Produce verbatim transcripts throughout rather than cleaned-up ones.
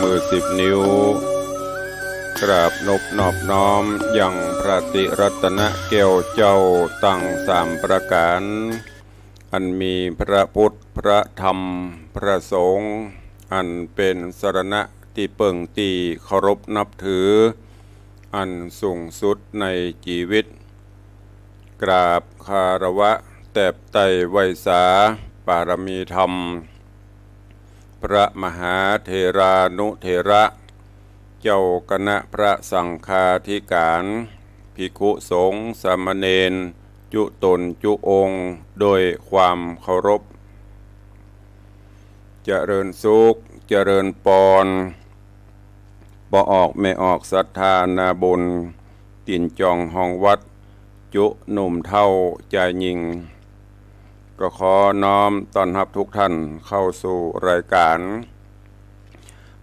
มือสิบนิ้ว กราบนบนอบน้อมยังพระติรัตนแก้วเจ้าตังสามประก๋าน อันมีพระพุทธ พระธรรม พระสงฆ์ อันเป๋นสรณะตี้เปิ้งตี้เคารพนับถือ อันสูงสุดในจีวิต กราบคารวะแตบไต้ไหว้สาปารมีธรรม พระมหาเถรานุเถระ เจ้าคณะพระสังฆาธิก๋าน ภิกขุสงฆ์สามเณร จุ๊ต๋นจุ๊องค์ โดยความเคารพ เจริญสุข เจริญปอน ป้อออกแม่ออกศรัทธานาบุญ ตี๋นจองฮองวัด จุ๊หนุ่มเฒ่าจายญิง ก็ขอน้อมต้อนฮับทุกท่านเข้าสู่รายก๋าน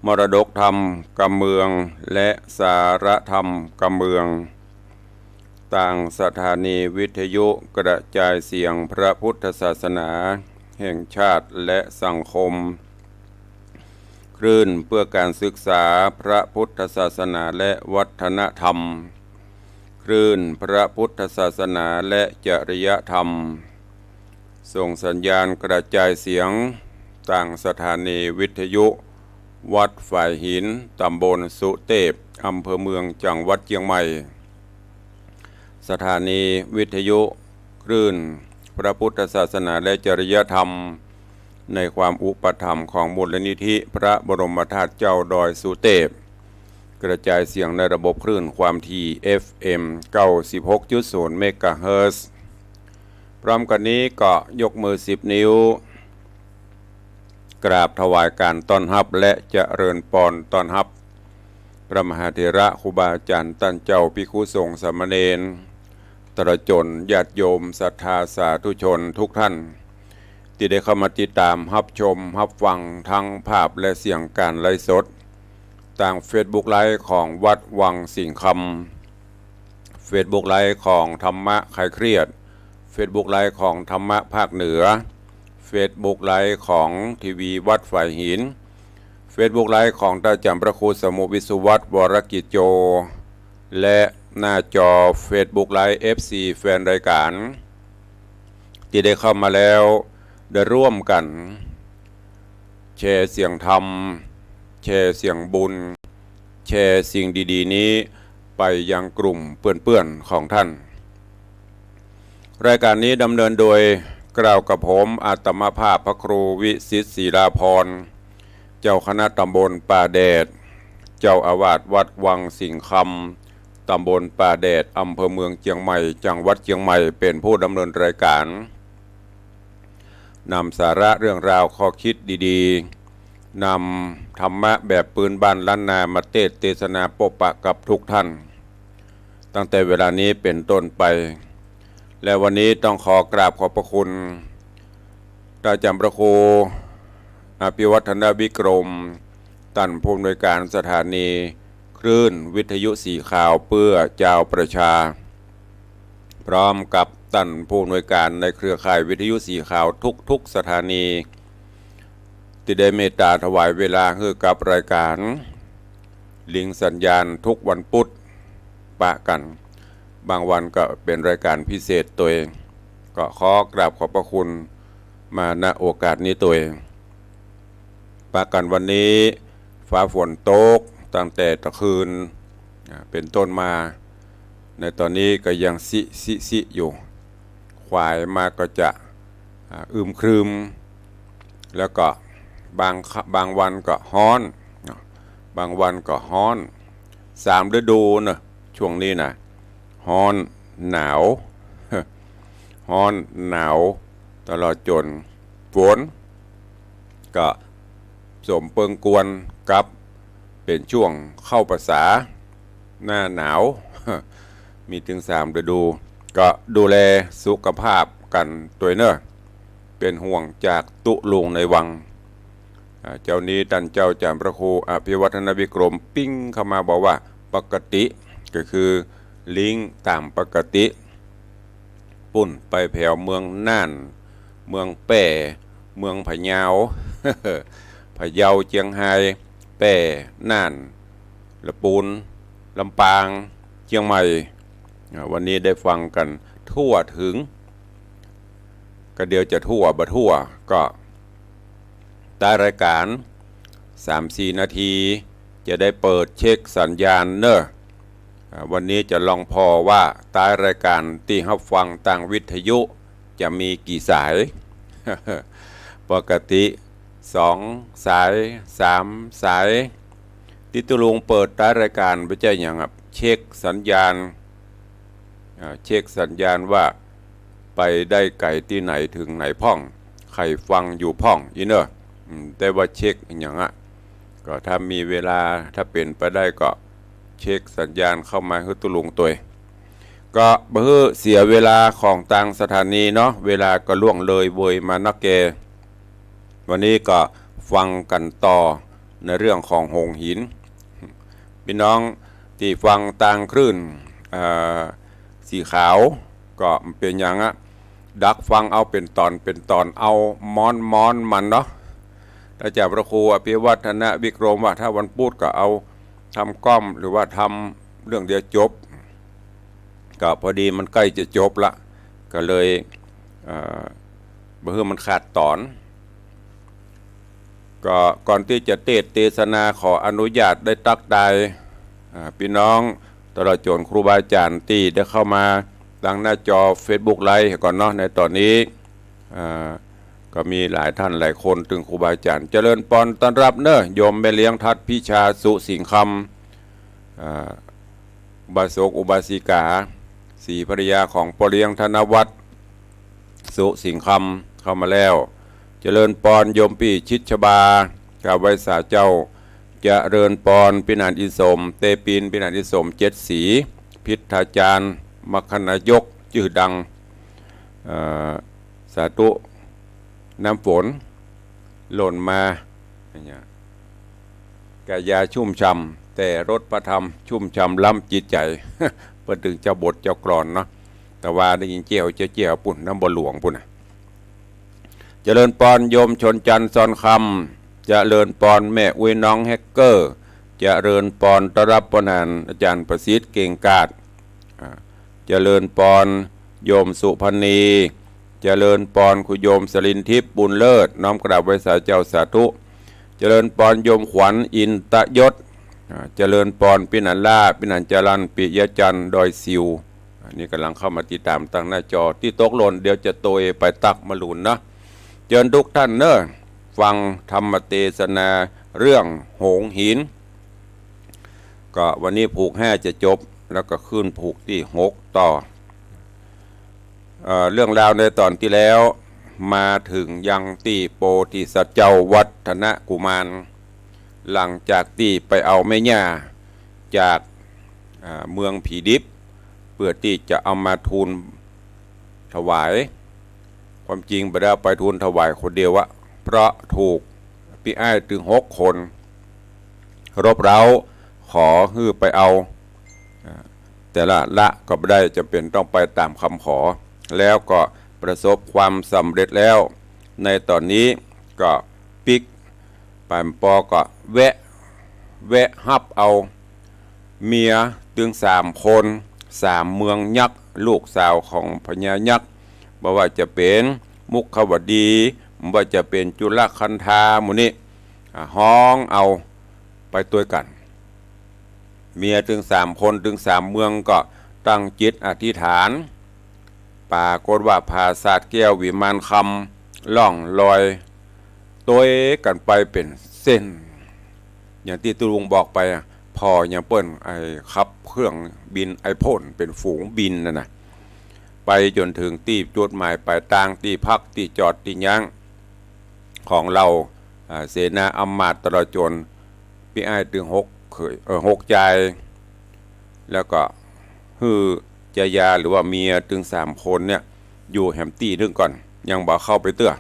มรดกธรรมกำเมือง และสาระธรรมกำเมือง ตางสถานีวิทยุกระจายเสียงพระพุทธศาสนาแห่งชาติและสังคม คลื่นเพื่อการศึกษาพระพุทธศาสนาและวัฒนธรรม คลื่นพระพุทธศาสนาและจริยธรรม ส่งสัญญาณกระจายเสียงตางสถานีวิทยุวัดฝายหิน ตำบลสุเตพ อำเภอเมือง จังหวัดเจียงใหม่ สถานีวิทยุคลื่นพระพุทธศาสนาและจริยธรรม ในความอุปถัมภ์ของมูลนิธิพระบรมธาตุเจ้าดอยสุเตพ กระจายเสียงในระบบคลื่นความถี่ เอฟเอ็ม เก้าสิบหกจุดศูนย์ เมกะเฮิรตซ์ พร้อมกั๋นนี้ก็ยกมือสิบนิ้ว กราบถวายการต้อนฮับและเจริญปอนต้อนฮับ พระมหาเถระครูบาอาจ๋ารย์ต้านเจ้าภิกขุสงฆ์สามเณร ตลอดจ๋นญาติโยมศรัทธาสาธุชนทุกท่าน ตี้ได้เข้ามาติดต๋ามฮับชมฮับฟังทั้งภาพและเสียงก๋านไลฟ์สด ตางเฟซบุ๊กไลฟ์ของวัดวังสิงห์คำ เฟซบุ๊กไลฟ์ของธรรมะคลายเครียด เฟซบุ๊กไลฟ์ของธรรมะภาคเหนือ เฟซบุ๊กไลฟ์ของทีวีวัดฝายหิน เฟซบุ๊กไลฟ์ของต้านอาจ๋ารย์พระครูสมุห์ วิศวัตร วรกิจโจ และหน้าจอเฟซบุ๊กไลฟ์ เอฟซี แฟนรายก๋าน ตี้ได้เข้ามาแล้ว ได้ร่วมกั๋นแชร์เสียงธรรม แชร์เสียงบุญ แชร์สิ่งดีๆ นี้ไปยังกลุ่มเปื้อนๆ ของท่าน รายก๋านนี้ดำเนินโดยเกล้ากับผมอาตมาภาพพระครูวิสิทธิ์ ศิลาภรณ์ เจ้าคณะตำบลป่าแดด เจ้าอาวาสวัดวังสิงห์คำ ตำบลป่าแดด อำเภอเมืองเจียงใหม่ จังหวัดเจียงใหม่ เป๋นผู้ดำเนินรายก๋าน นำสาระเรื่องราวข้อคิดดีๆ นำธรรมะแบบปื้นบ้านล้านนามาเตสน์เตสนาปบปะกับทุกท่าน ตั้งแต่เวลานี้เป๋นต้นไป และวันนี้ต้องขอกราบขอบพระคุณ ต้านอาจ๋ารย์พระครูอภิวัฒนวิกรม ต้านผู้อำนวยก๋านสถานีคลื่นวิทยุสีขาวเปื้อจาวประชา พร้อมกับต้านผู้อำนวยก๋านในเครือข่ายวิทยุสีขาวทุกๆ สถานี ตี้ได้เมตต๋าถวายเวลาหื้อกับรายก๋าน ลิงก์สัญญาณทุกวันปุ๊ดปะกั๋น บางวันก็เป๋นรายก๋านพิเศษตวย ก็ขอกราบขอบพระคุณมา ณ โอกาสนี้ตวย ปะกั๋นวันนี้ฟ้าฝนตกตั้งแต่ตะคืน อ่า เป๋นต้นมา ในต๋อนนี้ก็ยังซิซิซิอยู่ ขวายมาก็จะ อ่า อึมครึม แล้วก็บางค- บางวันก็ฮ้อนเนาะ บางวันก็ฮ้อน สามฤดูเนาะ ช่วงนี้นะ ฮ้อน หนาว ฮ้อน หนาว ตลอดจ๋นฝน ก็สมเปิงกวนกับเป๋นช่วงเข้าพรรษา หน้าหนาว มีตึงสามฤดู ก็ดูแลสุขภาพกั๋นตวยเน่อ เป๋นห่วงจากตุ๊ลุงในวัง อ่า เจ๊านี้ต้านเจ้าอาจ๋ารย์พระครูอภิวัฒนวิกรมปิ้งเข้ามาบอกว่า ปกติก็คือลิงก์ต๋ามปกติ ปุ้นไปแผวเมืองน่าน เมืองแป้ เมืองพะเยา พะเยา เจียงฮาย แป้ น่าน ละปูน ลำปาง เจียงใหม่ อ่า วันนี้ได้ฟังกั๋นทั่วเถิง ก็เดี๋ยวจะทั่วบ่ทั่ว ก็ต๊ายรายก๋าน สามสี่นาที จะได้เปิดเช็คสัญญาณเน่อ อ่า วันนี้จะลองผ่อว่าต๊ายรายก๋านตี้ฮับฟังตางวิทยุจะมีกี่สาย ปกติสองสาย สามสาย ตี้ตุ๊ลุงเปิดต๊ายรายก๋านบ่ใจ้หยังอะ เช็คสัญญาณ อ่า เช็คสัญญาณว่าไปได้ไก๋ตี้ไหนเถิงไหนพ่อง ใผฟังอยู่พ่อง อี้เน่อ อืม แต่ว่าเช็คอะหยังอะ ก็ถ้ามีเวลา ถ้าเป๋นไปได้ก็เช็คสัญญาณเข้ามาหื้อตุ๊ลุงตวย ก็บ่หื้อเสียเวลาของตางสถานีเนาะ เวลาก็ล่วงเลยเวยมานักแก่ วันนี้ก็ฟังกั๋นต่อในเรื่องของโหงหิน ปี้น้องตี้ฟังตางคลื่น อ่า สีขาว ก็บ่เป๋นหยังอะ ดักฟังเอาเป๋นต๋อนเป๋นต๋อน เอาม้อนๆ มันเนาะ อาจารย์พระครูอภิวัฒนวิกรมว่าถ้าวันพุธก็เอาธรรมก้อม หรือว่าธรรมเรื่องเดียวจบ ก็พอดีมันใก้จะจบละ ก็เลย เอ่อ บ่หื้อมันขาดต๋อน ก็ก่อนตี้จะเตสน์เตสนาขออนุญาตได้ตั๊กตาย อ่า ปี้น้องตลอดจ๋นครูบาอาจ๋ารย์ตี้ได้เข้ามาตางหน้าจอเฟซบุ๊กไลฟ์ก่อนเนาะ ในต๋อนนี้ อ่า ก็มีหลายต้านหลายคน ตึงครูบาอาจ๋ารย์ เจริญปอนต้อนฮับเน่อ โยมแม่เลี้ยงทัดพิชา สุสิงห์คำ อ่า อุบาสกอุบาสิกา สีภรรยาของป้อเลี้ยงธนวัฒน์ สุสิงห์คำ เข้ามาแล้ว เจริญปอนโยมปี้ชิดชบา กราบไหว้สาเจ้า เจริญปอนปี้หนานอินสม เตปินปี้หนานอินสม เจ็ดสี พิธาจารย์ มคคนายกจื้อดัง เอ่อ สาธุ น้ำฝนหล่นมา กายาชุ่มฉ่ำ แต่รสพระธรรมชุ่มฉ่ำล้ำจิตใจ๋ เปิ้นตึงเจ้าบทเจ้ากลอนเนาะ แต่ว่าได้ยินเจียวเจียวเจียวปุ้น น้ำบ่อหลวงปุ้นน่ะ เจริญปอนโยมชนจันทร์ซอนคำ เจริญปอนแม่อุ๊ยน้องแฮกเกอร์ เจริญปอนต้อนฮับป้อหนานอาจ๋ารย์ประสิทธิ์เก่งกาจ อ่า เจริญปอนโยมสุพรรณี เจริญปอนคุณโยมสลินทิพย์บุญเลิศ น้อมกราบไหว้สาเจ้าสาธุ เจริญปอนโยมขวัญอินตยศ อ่า เจริญปอนปี้หนานล่า ปี้หนานจรัญ ปิยจันทร์ ดอยสิว อันนี้ก่ำลังเข้ามาติดต๋ามตางหน้าจอ ตี้ตกหล่นเดี๋ยวจะโตยไปตั๊กมะลูนเนาะ เจิญกู้ต้านเน่อ ฟังธรรมเตสนาเรื่องโหงหิน ก็วันนี้ผูกห้าจะจบ แล้วก็ขึ้นผูกตี้หกต่อ เอ่อ เรื่องราวในต๋อนตี้แล้ว มาเถิงยังตี้โปธิสัตว์เจ้าวัฒนกุมาร หลังจากตี้ไปเอาแม่ย่าจาก อ่า เมืองผีดิบ เปื้อตี้จะเอามาทูลถวาย ความจริงบ่ได้เอาไปทูลถวายคนเดียวอะ เพราะถูกปี้อ้ายตึงหกคน รบเร้า ขอหื้อไปเอา อ่า แต่ละละก็บ่ได้ จ๋ำเป๋นต้องไปต๋ามกำขอ แล้วก็ประสบความสำเร็จแล้ว ในต๋อนนี้ก็ปิ๊ก ป๋านปอก็แวะ แวะฮับเอาเมียตึงสามคน สามเมืองยักษ์ ลูกสาวของพญายักษ์ บ่ว่าจะเป๋นมุขวดี บ่ว่าจะเป๋นจุลคันธา หมู่นี้ อ่า ฮ้องเอาไปตวยกั๋น เมียตึงสามคน ตึงสามเมืองก็ตั้งจิตอธิษฐาน ปรากฏว่าผาสาทแก้ววิมานคำ ล่องลอยตวยกั๋นไปเป๋นเส้น อย่างตี้ตุ๊ลุงบอกไปอะ ผ่ออย่างเปิ้น ไอ้ขับเครื่องบินไอพ่นเป๋นฝูงบินนั่นน่ะ ไปจ๋นเถิงตี้จุดหมายป๋ายตาง ตี้พัก ตี้จอด ตี้ยั้งของเหล่า อ่า เสนาอำมาตย์ตลอดจ๋น ปี้อ้ายตึงหกเขย เอ่อ หกจาย แล้วก็หื้อจายาหรือว่าเมียตึงสามคนเนี่ย อยู่แหมตี้นึ่งก่อน ยังบ่เข้าไปเตื้อ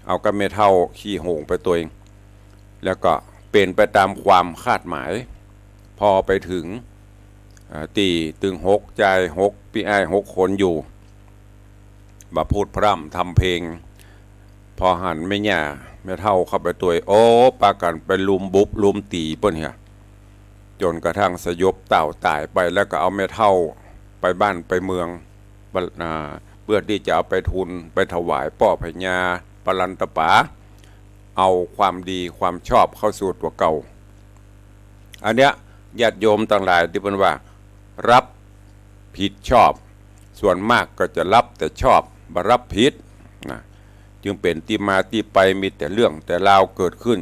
เอากับแม่เฒ่าขี้โหงไปตวย แล้วก็เป๋นไปต๋ามความคาดหมาย พอไปเถิง อ่า ตี้ตึงหกจาย หกปี้อ้ายหกคนอยู่ บ่พูดพร่ำทำเพลง พอหันแม่ย่าแม่เฒ่าเข้าไปตวย โอ้ ปากั๋นไปลุมบุบลุมตี๋เปิ้นเหีย จ๋นกระทั่งสยบเต้าต๋ายไป แล้วก็เอาแม่เฒ่าไปบ้านไปเมือง อ่า เปื้อตี้จะเอาไปทูลไปถวายป้อพญาปลันตป๋า เอาความดีความชอบเข้าสู่ตั๋วเก่า อันเนี้ยญาติโยมตังหลายตี้เปิ้นว่า ฮับผิดชอบ ส่วนมากก็จะฮับแต่ชอบ บ่ฮับผิดนะ จึงเป๋นตี้มาตี้ไปมีแต่เรื่องแต่ราวเกิดขึ้น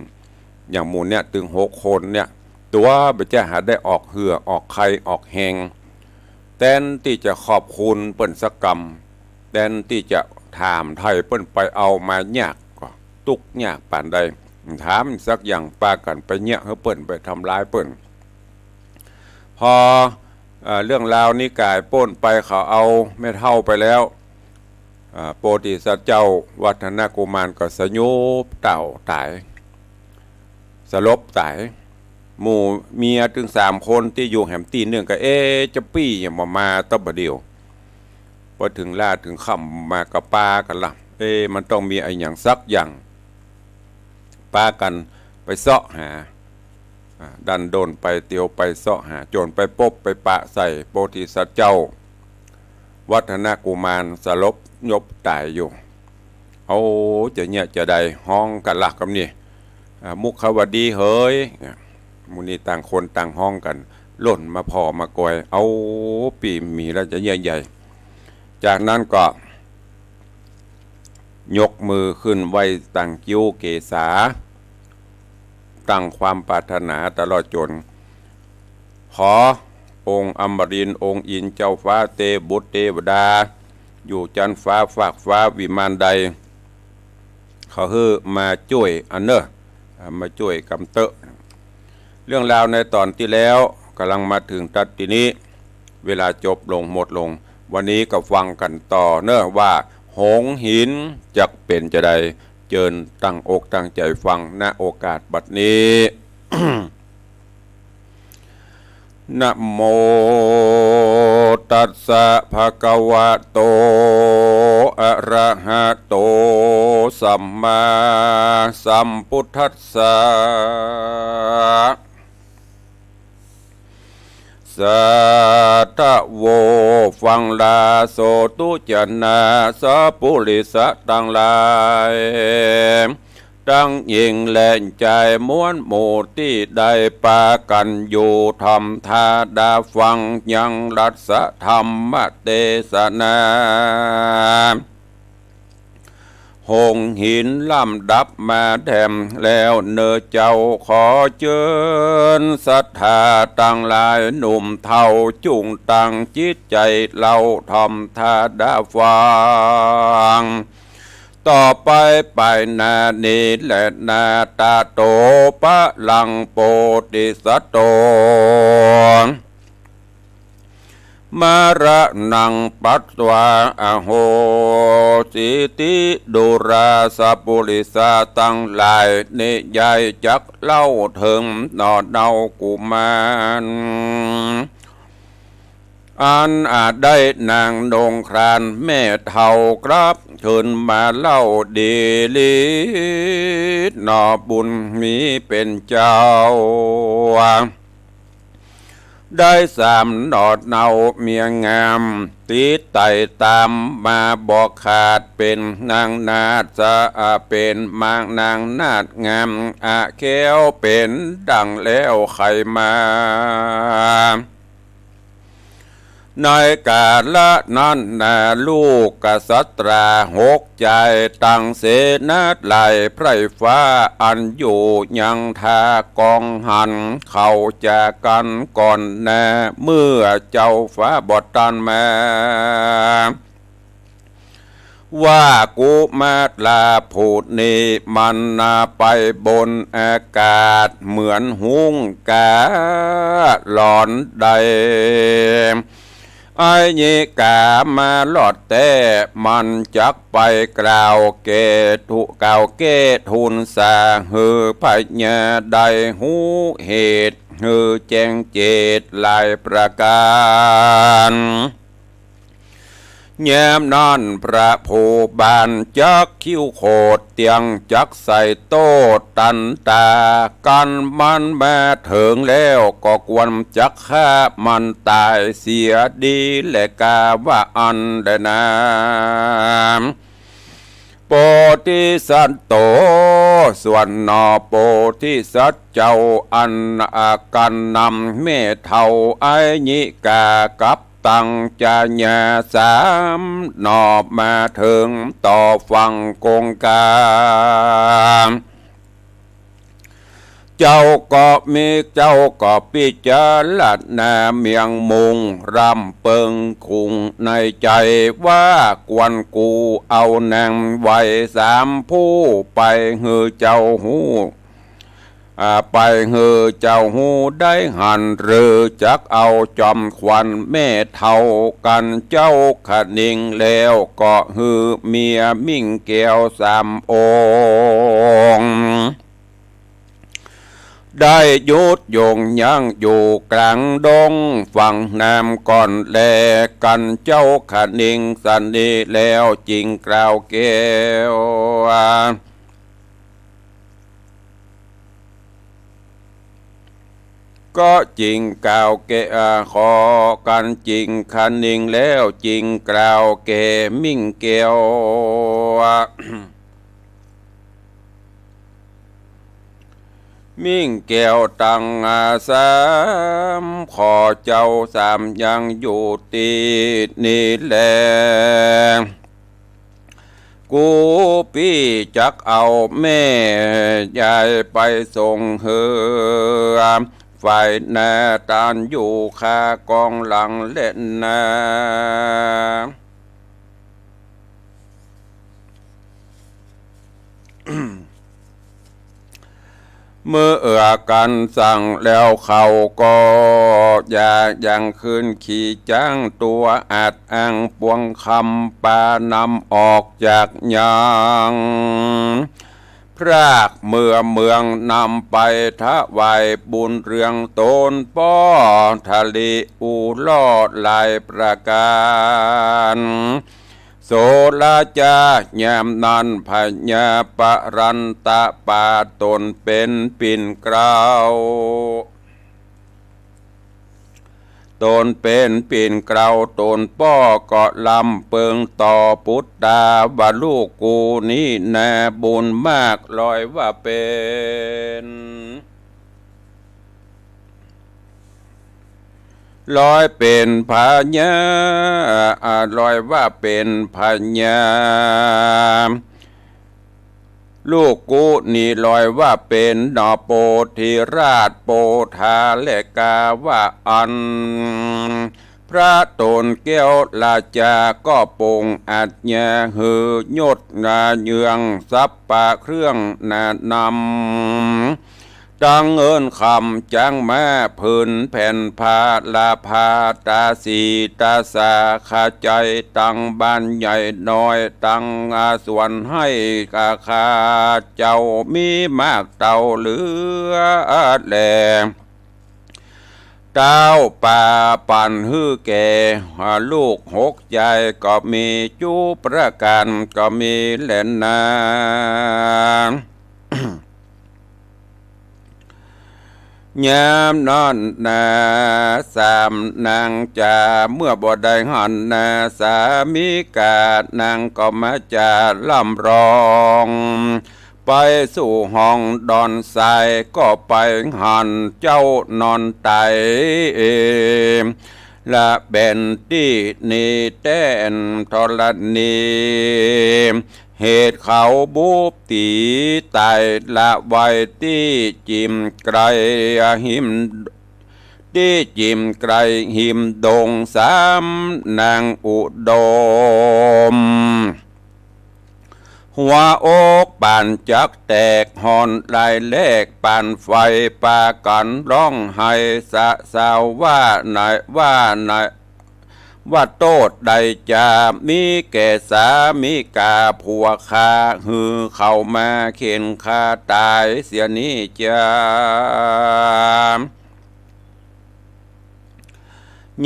อย่างหมู่เนี้ยตึงหกคนเนี่ย ตั๋วบ่จะหาได้ออกเหื่อออกใคออกแฮง แตนตี้จะขอบคุณเปิ้นสักกำ แตนตี้จะถามไถ่เปิ้นไปเอามายากก็ตุ๊กยากปานใด ถามสักอย่างปากั๋นไปเยียะหื้อเปิ้นไปทำร้ายเปิ้น พอ เอ่อ เรื่องราวนี้ก๋ายป๊นไป เขาเอาแม่เฒ่าไปแล้ว อ่า โพธิสัตว์เจ้าวัฒนกุมารก็สยบเต้าต๋าย สลบต๋าย หมู่เมียตึงสามคนตี้อยู่แหมตี้นึ่งก็ เอ๊ะ จะปี้หยังบ่มาตะบ่าเดี่ยว พอเถิงล่าเถิงค่ำมาก็ปากั๋นละ เอ๊ะ มันต้องมีอะหยังสักอย่าง ปากั๋นไปเซาะหา อ่า ดันด้นไปเตียวไปเซาะหา จ๋นไปปบไปปะใส่โพธิสัตว์เจ้าวัฒนกุมารสลบยบต๋ายอยู่ เอา จะเยียะจะใดฮ้องกั๋นละกำนี้ อ่า มุขวดีเหย อ่า หมู่นี้ต่างคนต่างฮ้องกั๋น ล่นมาผ่อมากอย เอา ปี้มีแล้วจะเยียะใด จากนั้นก็ ยกมือขึ้นไหว้ตั้งคิ้วเกศา ตั้งความปรารถนาตลอดจ๋น ขอองค์อมรินทร์องค์อินทร์เจ้าฟ้าเตบุตรเตวดา อยู่จั๊นฟ้าฟากฟ้าวิมานใด เขาหื้อมาจ้วยอันเน่อ อ่า มาจ้วยกำเต๊อะ เรื่องราวในต๋อนตี้แล้วก่ำลังมาเถิงตั๊ดตี้นี้ เวลาจบลงหมดลง วันนี้ก็ฟังกั๋นต่อเน่อว่าหงส์หินจักเป๋นจาใด เจิญตั้งอกตั้งใจ๋ฟัง ณ โอกาสบัดนี้ นะโมตัสสะ ภะคะวะโต อะระหะโต สัมมาสัมพุทธัสสะ สาธะโว ฟังลาโสตุจนะ สัพปุริสะตังหลาย ตังญิงและจาย มวลหมู่ตี้ได้ปากั๋นอยู่ถ่อมท่าดาฟังยังรัตถธรรมเตสนา หงส์หินลำดับมาแถมแล้วเน่อเจ้า ขอเจิญศรัทธาตังหลาย หนุ่มเฒ่าจุ่งตั้งจิตใจ๋เล่าถ่อมท่าดาฟัง ต่อไปไปหน้านี้แลนา ตะโต ปะลัง โพธิสัตโต มะระนัง ปัตวา อโหสิติ ดูรา สัพปุริสะตังหลาย นิยายจักเล่าเถิงหน่อเนากุมาร อันอาจได้นางนงครานแม่เฒ่ากลับคืนมาเล่าดีหลี หน่อบุญมีเป๋นเจ้า ได้สามหน่อเนาเมียงาม ติดไต่ต๋ามมาบ่ขาด เป๋นนางนาฏสะอา เป๋นมางนางนาฏงาม อะแค้วเป๋นดังแล้วใค่มา ในกาละนั้นนา ลูกกษัตราหกจาย ตังเสนาหลายไพร่ฟ้า อันอยู่ยังท่ากองหัน เขาจากั๋นก่อนนา เมื่อเจ้าฟ้าบ่ตันมา ว่ากุมาราผู้นี้มันนาไปบนอากาศ เหมือนฮุ้งกาหลอนใด ไอยิกามารอดแต๊ มันจักไปกล่าวแก่ทู กล่าวแก้ทูลสา หื้อพญาได้ฮู้เหตุ หื้อแจ้งเจตหลายประก๋าน ยามนั้นพระผู้บานจักคิ้วโขดเตียงจักใส่โต้ตันตา กันมันมาเถิงแล้วก็ควรจักฆ่ามันต๋ายเสียดีแลกาว่าอั้นแลนา โพธิสัตว์โต ส่วนหนอโพธิสัตว์เจ้าอันอาการนำแม่เฒ่าไอยิกากับตังจายาสามหนอมาเถิงต่อฝั่งคงคา เจ้าก็มี เจ้าก็พิจารณาเมียงมุงร่ำเปิงคุงในใจ๋ว่าควรกูเอานางไหว้สามผู้ไปหื้อเจ้าฮู้ อ่า ไปหื้อเจ้าฮู้ได้หัน หรือจักเอาจอมขวัญแม่เฒ่ากันเจ้าคะนิง แล้วก็หื้อเมียมิ่งแก้วสามองค์ ได้หยุดโยงยั้งอยู่กลางดงฝั่งน้ำก่อนแล กันเจ้าคะนิงสันนี้แล้วจึงกล่าวแก้ว ก็จึงกล่าวแก้ว อ่า ขอกันจึงคะนิงแล้วจึงกล่าวแก่มิ่งแก้ว มิ่งแก้วตัง อ่า สามขอเจ้าสามยังอยู่ตี้นี่แล กูปี้จักเอาแม่ยายไปส่งหื้อฝ่ายหน้า ต้านอยู่ข้ากองหลังแลนา เมื่อเอื้อกันสั่งแล้วเขาก็อยากยังคืนขี่จ๊างตั๋วอัดอั้งปวงคำปานำออกจากยัง พรากเมือเมืองนำไปถวายบุญเรืองตนป้อทะเลอุลอดหลายประการ โสระจายามนั้นพญาปรันตะปาตนเป๋นปิ่นเกล้า ตนเป๋นปิ่นเกล้าตนป้อก็ร่ำเปิงต่อปุตตาว่าลูกกูนี้นาบุญมากลอยว่าเป๋น ลอยเป๋นพญา อ่า ลอยว่าเป๋นพญา ลูกกูนี้ลอยว่าเป๋นหนอโพธิราชโพธาและกาว่าอั้น พระตนแก้วราชาก็ปรงอาญาหื้อยศนาเยืองสัพพะเครื่องนานำ ตังเงินคำจ๊างม้าผืนแผ่นผ้าลาภาตาสีตาสาขจายตังบ้านใหญ่น้อยตังอาสวนไฮ่กาข้าเจ้ามีมากเต้าเหลือแล เต้าปาปันหื้อแก่ลูกหกยายก็มี จูประการก็มีแลนา ยามนั้นนาสามนางจ๋า เมื่อบ่ได้หันนาสามิกา นางก็มาจ๋าร่ำร้อง ไปสู่ห้องดอนทราย ก็ไปหันเจ้านอนต๋าย ละแบนตี้นี้แต๊นธรณี เหตุเขาบุบตี๋ต๋ายละไว้ตี้จิ่มไกลหิม ตี้จิ่มไกลหิมดงสามนางอุดม หัวอกปานจักแตกฮ้อนลายแลกปานไฟ ปากั๋นฮ้องไห้สะเซาว่าไหน ว่าไหน ว่าโต้ษใดจามีแก่สามิกาผัวข้า หื้อเขามาเข็นข้าต๋ายเสียนี้จา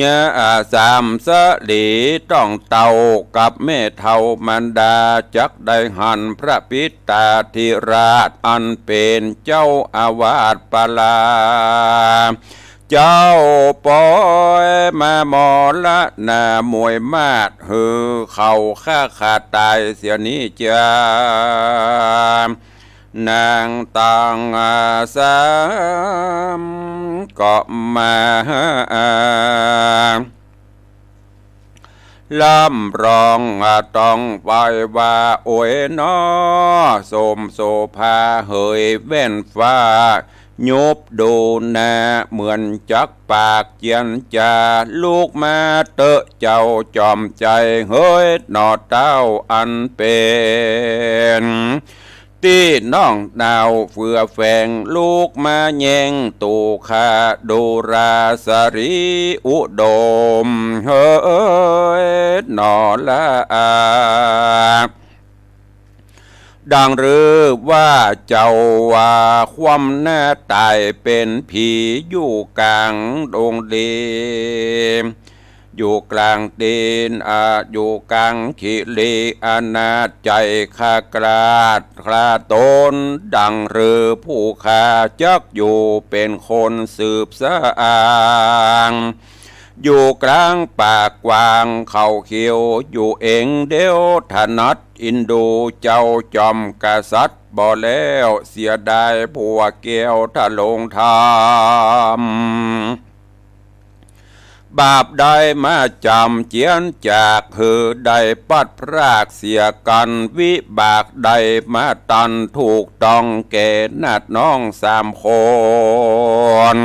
ยะ อา สามสะหลีต้องเต้ากับแม่เฒ่ามารดา จักได้หันพระปิตาธิราชอันเป๋นเจ้าอาวาสปาลา เจ้าปอยมามรณะมวยมาด หื้อเขาฆ่าขาดต๋ายเสียนี้จา นางตังสามก็มา ร่ำร้องต้องไหว้ว่า โอยหนอ สมโสภาเหยแว่นฟ้า ยุบดูหน้าเหมือนจักปากเจียนจ๋า ลุกมาเต๊อะเจ้าจอมใจ๋ เหยหนอเต้าอันเป๋น ตี้น้องดาวเฟือแฝง ลุกมาแย่งตั๋วข้าดูราสรีอุดม เหยหนอละอา ดังลือว่าเจ้าว่าคว่ำหน้าต๋ายเป๋นผีอยู่ก๋างดงดี อยู่ก๋างดิน อา อยู่ก๋างขีรีอาณาใจ๋ข้ากล้าดคลาต๋น ดังลือผู้ข้าจักอยู่เป๋นคนสืบสาง อยู่ก๋างป่ากว้างเขาเขียวอยู่เอง เดี๋ยวถนัดอินดูเจ้าจอมกษัตริย์บ่แล้ว เสียดายผัวแก้วทะลงธรรม บาปได้มาจ๋ำเจียนจาก หื้อได้ปัดพรากเสียกั๋น วิบากได้มาตันถูกต้องแก่นาดน้องสามคน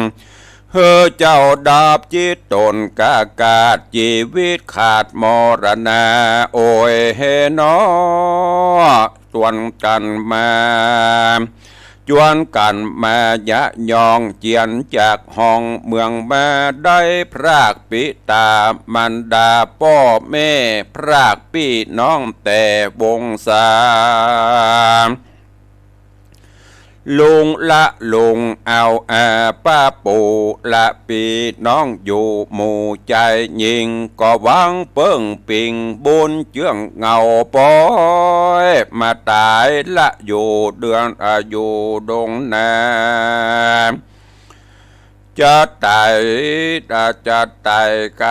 หื้อเจ้าดับจิตต๋นกากาด จีวิตขาดมรณะ โอยเหยหนอ จวนกั๋นมา จวนกั๋นมายะยองเจียนจากห้องเมืองมา ได้พรากปิตามารดาป้อแม่ พรากปี้น้องแต่วงศา ลุงละลุงเอาอาป้าปู่ละปี้น้องอยู่หมู่จายญิง ก็หวังเปิ้งปิงบุญเจื้องเหง้าปอย มาต๋ายละอยู่เดือน อา อยู่ดงนา จะต๋าย อา จะต๋ายก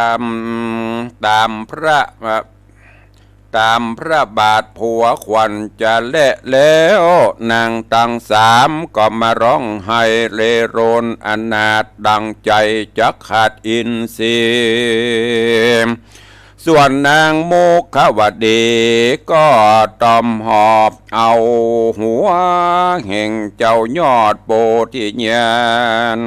ำต๋ามพระ ต๋ามพระบาทผัวขวัญจะแลแล้ว นางตังสามก็มาร้องไห้เร่ร่นอนาถดังใจ๋จักขาดอินทรีย์ ส่วนนางมุขวดีก็ตอมหอบเอาหัวแห่งเจ้ายอดโพธิญาณ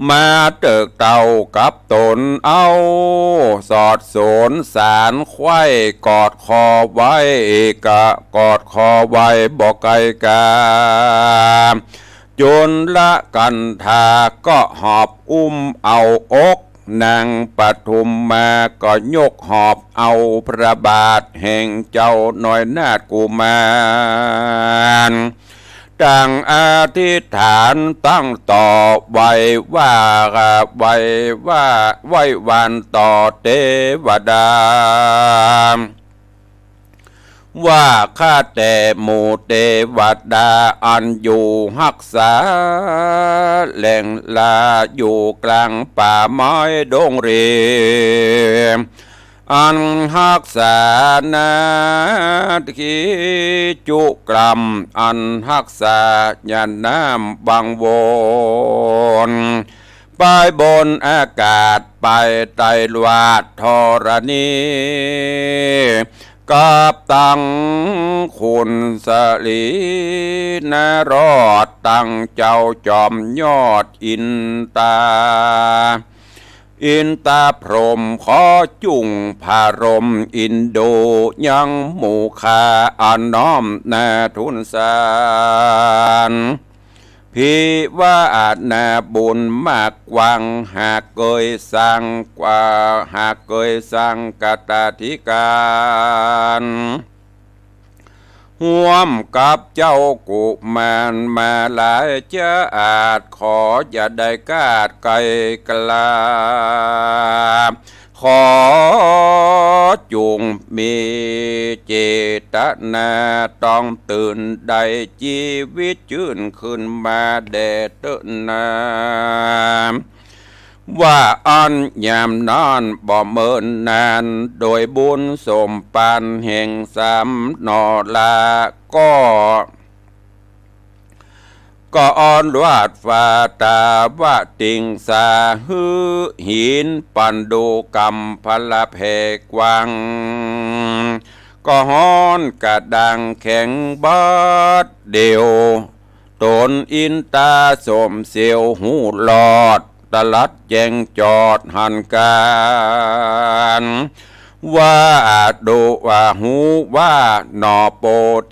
มาเติกเต้ากับต๋นเอา สอดสนสารไขว้กอดคอไว้ กะกอดคอไว้บ่ไกลกา จุลกัณฑาก็หอบอุ้มเอาอก นางปทุมมาก็ยกหอบเอาพระบาทแห่งเจ้าน้อยนาถกุมาร ตั้งอธิษฐานตั้งต่อไหว้ว่า ไหว้ว่า ไหว้วานต่อเตวดา ว่าข้าแต่หมู่เตวดาอันอยู่ฮักษาแหล่งลาอยู่กลางป่าไม้ดงเรียง อันฮักษานาทีจุกรรม อันฮักษาหญ้าน้ำบังวน ไปบนอากาศ ไปไตรวาทธรณี กับตังคุณสรีนรอด ตังเจ้าจอมยอดอินตา อินตาพรหมขอจุ่งพระรมอินดูยังหมู่ข้าอันน้อมนาทูลสาร พิวานาบุญมากกว้าง หากเกยสร้างกว่า หากเกยสร้างกตาธิการ ฮ่วมกับเจ้ากุมารมาหลายจ๊าด ขออย่าได้คลาดไกล ขอจุ่งมีเจตนา ต้องตื่นได้จีวิตจื้นขึ้นมาแด่เต๊อะนา ว่าอั้นยามนั้นบ่เมินนาน โดยบุญสมปานแห่งสามหน่อละ ก็ ก็อ้อนลวดฟ้าตาวติงสา หื้อหินปันดูกำพละแผ่กว้าง ก็ฮ้อนกระด้างแข็งเบิดเดี่ยว ต๋นอินตาสมเสียวฮู้ลอด ตะหลัดแจ้งจอดหันก๋าน ว่าดูว่าฮู้ว่าหน่อโป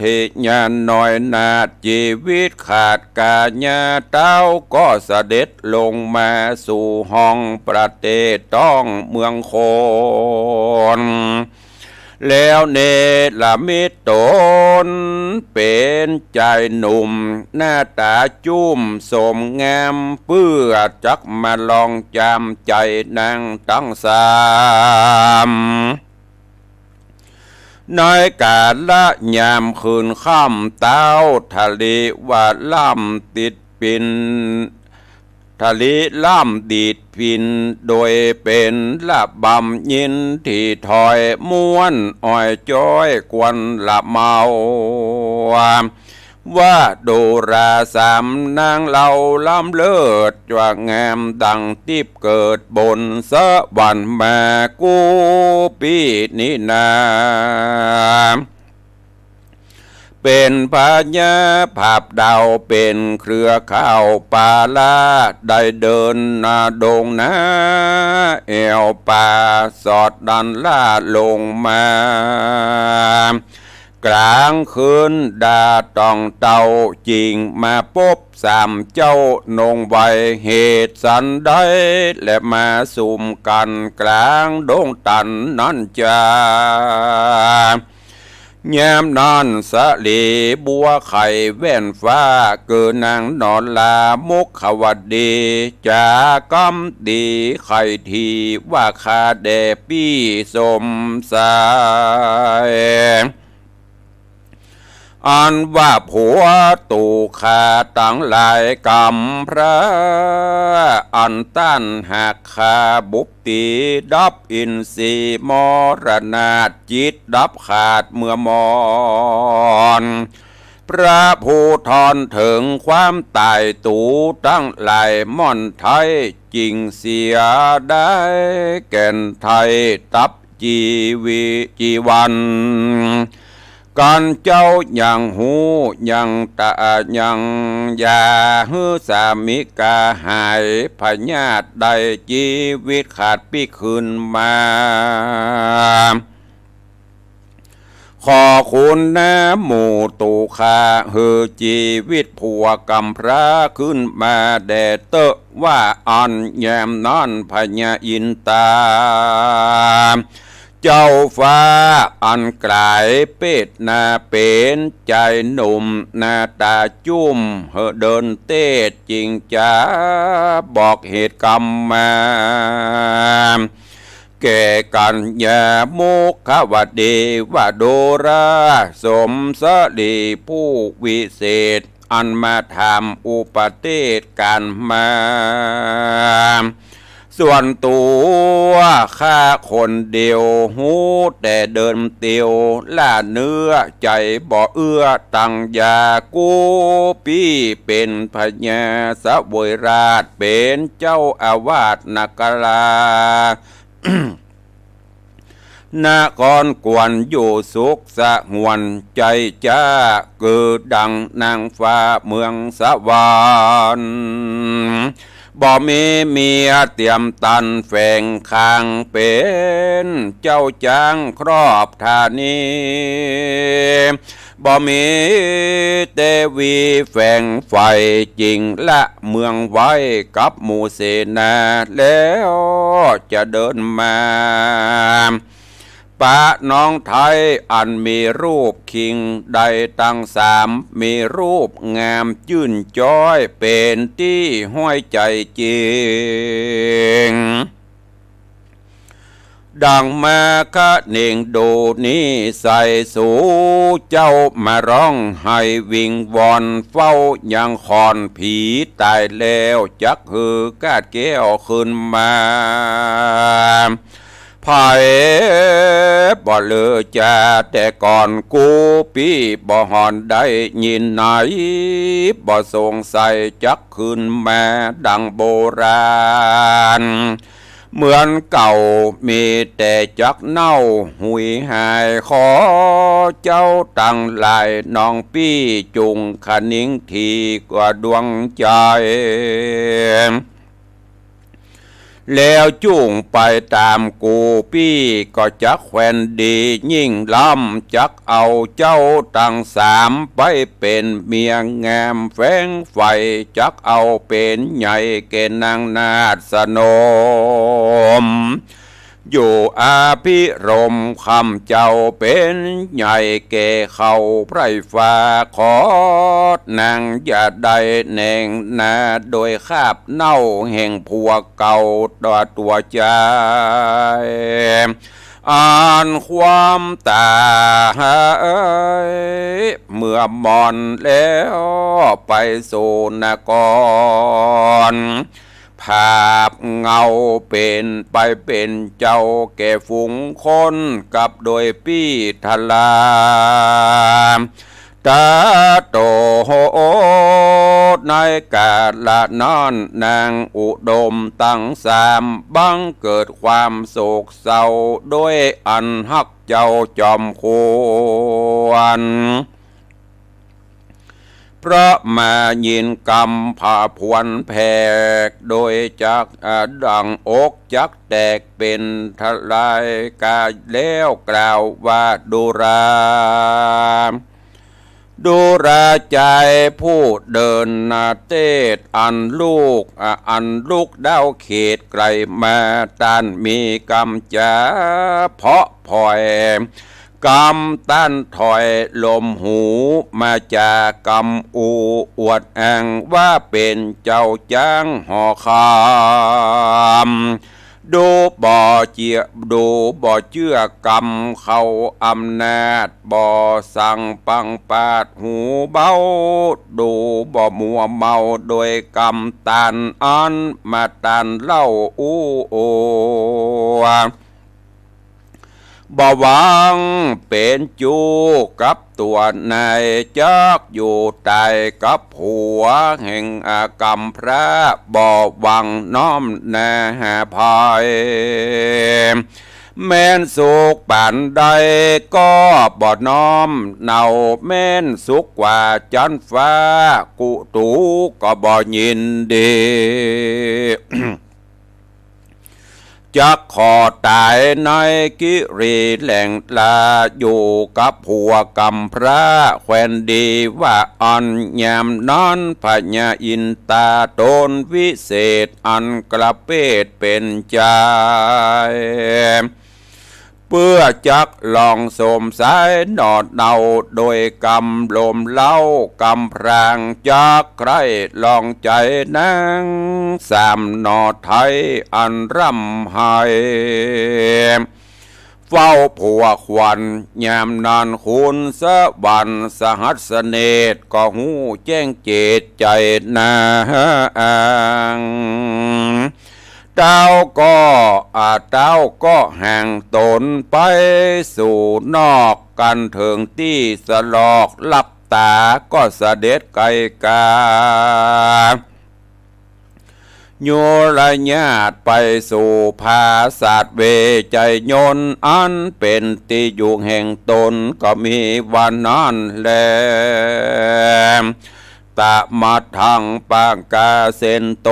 ธิญาณน้อยนาฏ จีวิตขาดกายา เต้าก็เสด็จลงมาสู่ห้องประเทศต้องเมืองคน แล้วเนรมิตต๋นเป๋นจายหนุ่ม หน้าต๋าจุ้มสมงาม เปื้อจักมาลองจามใจ๋นางตังสาม ในก๋าละยามคืนค่ำ เต้าทะลิว่าล่ำติดปิน ทะลิล่ำดีดพิณ โดยเป๋นระบำยินดีถอย ม่วนอ้อยจ๊อยกวนละเมา ว่าดูราสามนางเล่าล้ำเลิศ ว่างามดังติ๊บเกิดบนสวรรค์มากู้ปี้นี้นา เป๋นพญาผาบดาว เป๋นเครือข้าวปาลา ได้เดินนาดงนาแอ่วป่า สอดดันล่าลงมา ก๋างคืนดาต้องเต้า จิ่งมาปบสามเจ้านงไว เหตุสันใด และมาสุมกั๋นก๋างดงตันนั้นจา ยามนั้นสะหลีบัวไข่แว่นฟ้า เกิดนางนอนลามุขวดี จ๋ากำดีไข่ทีว่า ข้าแด่ปี้สมชาย อันว่าผัวตุ๊กข้าตังหลายกำพร้า อันต้านหากข้าบุบตี๋ดับอินทรีย์มรณา จิตดับขาดเมื่อมร พระผู้ทอนเถิงความต๋าย ตูตังหลายม่อนไท้ จิ่งเสียดายแก่นไท้ตับจีวิ จีวัน กั๋นเจ้ายังฮู้ยังตะยัง อย่าหื้อสามิกาหายพยาธิ ได้จีวิตขาดปี้คืนมา ขอคุณนะหมู่ตุ๊กข้า หื้อจีวิตผัวกำพร้าคืนมาแด่เต๊อะ ว่าอั้นยามนั้นพญาอินตา เจ้าฟ้าอันก๋ายเปตนา เป๋นจายหนุ่มหน้าต๋าจุ้ม หื้อเดินเตศจิ่งจ๋าบอกเหตุกำมา แก่กัญญามุขวดี ว่าดูราสมสะหลีผู้วิเศษ อันมาถามอุปเตศก๋านมา ส่วนตั๋วข้าคนเดียว ฮู้แต่เดินเตียว ล้าเนื้อใจ๋บ่เอื้อตังยา กู้ปี้เป๋นพญาเสวยราช เป๋นเจ้าอาวาสนครา นครกวนอยู่สุขสงวน ใจ๋จ๊าเกิดดังนางฟ้าเมืองสวรรค์ บ่มีเมียเตียมตันแฝงข้าง เป๋นเจ้าจ๊างครอบธานี บ่มีเตวีแฝงใฝ่ จิ่งละเมืองไว้กับหมู่เสนา แล้วจะเดินมา ปะน้องไท้อันมีรูปคิงได้ตังสาม มีรูปงามจื้นจ๊อย เป๋นตี้ฮ้อยใจ๋จิง ดังมาคะเนงดูนี้ไส้ สูเจ้ามาร้องไห้วิงวอน เฝ้ายังขอนผีต๋ายแล้ว จักหื้อกาดแก้วคืนมา ไผบ่ลือจาแต่ก่อน กู้ปี้บ่ห่อนได้ยินไหน บ่สงสัยจักคืนมาดังโบราณ เหมือนเก่ามีแต่จักเน่าหุยหาย ขอเจ้าตังหลายน้องปี้ จุ่งคะนิงทีกว่าดวงใจ๋ แล้วจุ่งไปต๋ามกู้ปี้ ก็จักแควนดียิ่งล้ำ จักเอาเจ้าตังสามไปเป๋นเมียงามแฝงใฝ่ จักเอาเป๋นใหญ่แก่นางนาฏสนม อยู่อภิรมย์ คำเจ้าเป๋นใหญ่แก่เขาไพร่ฟ้า ขอนางอย่าได้แหน่งนา โดยคราบเน่าแห่งผัวเก่าตั๋วตั๋วจาย อันความต๋ายเมื่อมอนแล้วไปสู่นคร ผาบเงาเป๋นไปเป๋นเจ้าแก่ฝูงคน กับโดยปี้ทรา ตาโต ในกาละนั้นนางอุดมตังสาม บังเกิดความโศกเศร้า โดยอันฮักเจ้าจอมควร เพราะมายินกำผาผวนแผก โดยจัก อ่า ดังอกจักแตกเป๋นทลาย กาแล้วกล่าวว่า ดูรา ดูราใจ๋ผู้เดินนาเตศ อันลูก อ่า อันลุกดาวเขตไกลมา ต้านมีกำจ๋าเพาะผ่อย กำต้านถอยลมหู มาจากกำอูอวดอ้างว่าเป๋นเจ้าจ๊างหอคำ ดูบ่เจื้อ ดูบ่เจื้อกำเข้าอำนาจ บ่สั่งปังปาดหูเบา ดูบ่มัวเมาโดยกำต้านอันมาต้านเล่าอู้โอ บ่หวังเป๋นจู๊กับตั๋วนาย จักอยู่ต๋ายกับผัวแห่ง อ่า กำพร้า บ่หวังน้อมหน้าหาใผ แม้นสุขปานใดก็บ่น้อมเนา แม้นสุขกว่าจั๊นฟ้า กูตูก็บ่ยินดี จักขอต๋ายในกิริแหล่งลา อยู่กับผัวกำพร้าแควนดีว่าอั้น ยามนั้นพญาอินตาต๋นวิเศษอันกระเปดเป๋นใจ๋ เปื้อจักลองสมสายหนอเนา โดยกำลมเล้ากำพราง จักใคร่ลองใจ๋นางสามหนอไท้อันร่ำไห้ เฝ้าผัวขวัญ ยามนั้นขุนสวรรค์สหัสเนตร ก็ฮู้แจ้งเจตใจ๋นาง เต้าก็ อ่า เต้าก็ห่างต๋นไปสู่นอก กั๋นเถิงตี้สลอก หลับต๋าก็เสด็จไกลกา ยุรญาติไปสู่ผาสาทเวไชยนนท์ อันเป๋นตี้อยู่แห่งต๋น ก็มีว่านั้นแล ตะมัทธัง ปะกาเสนโต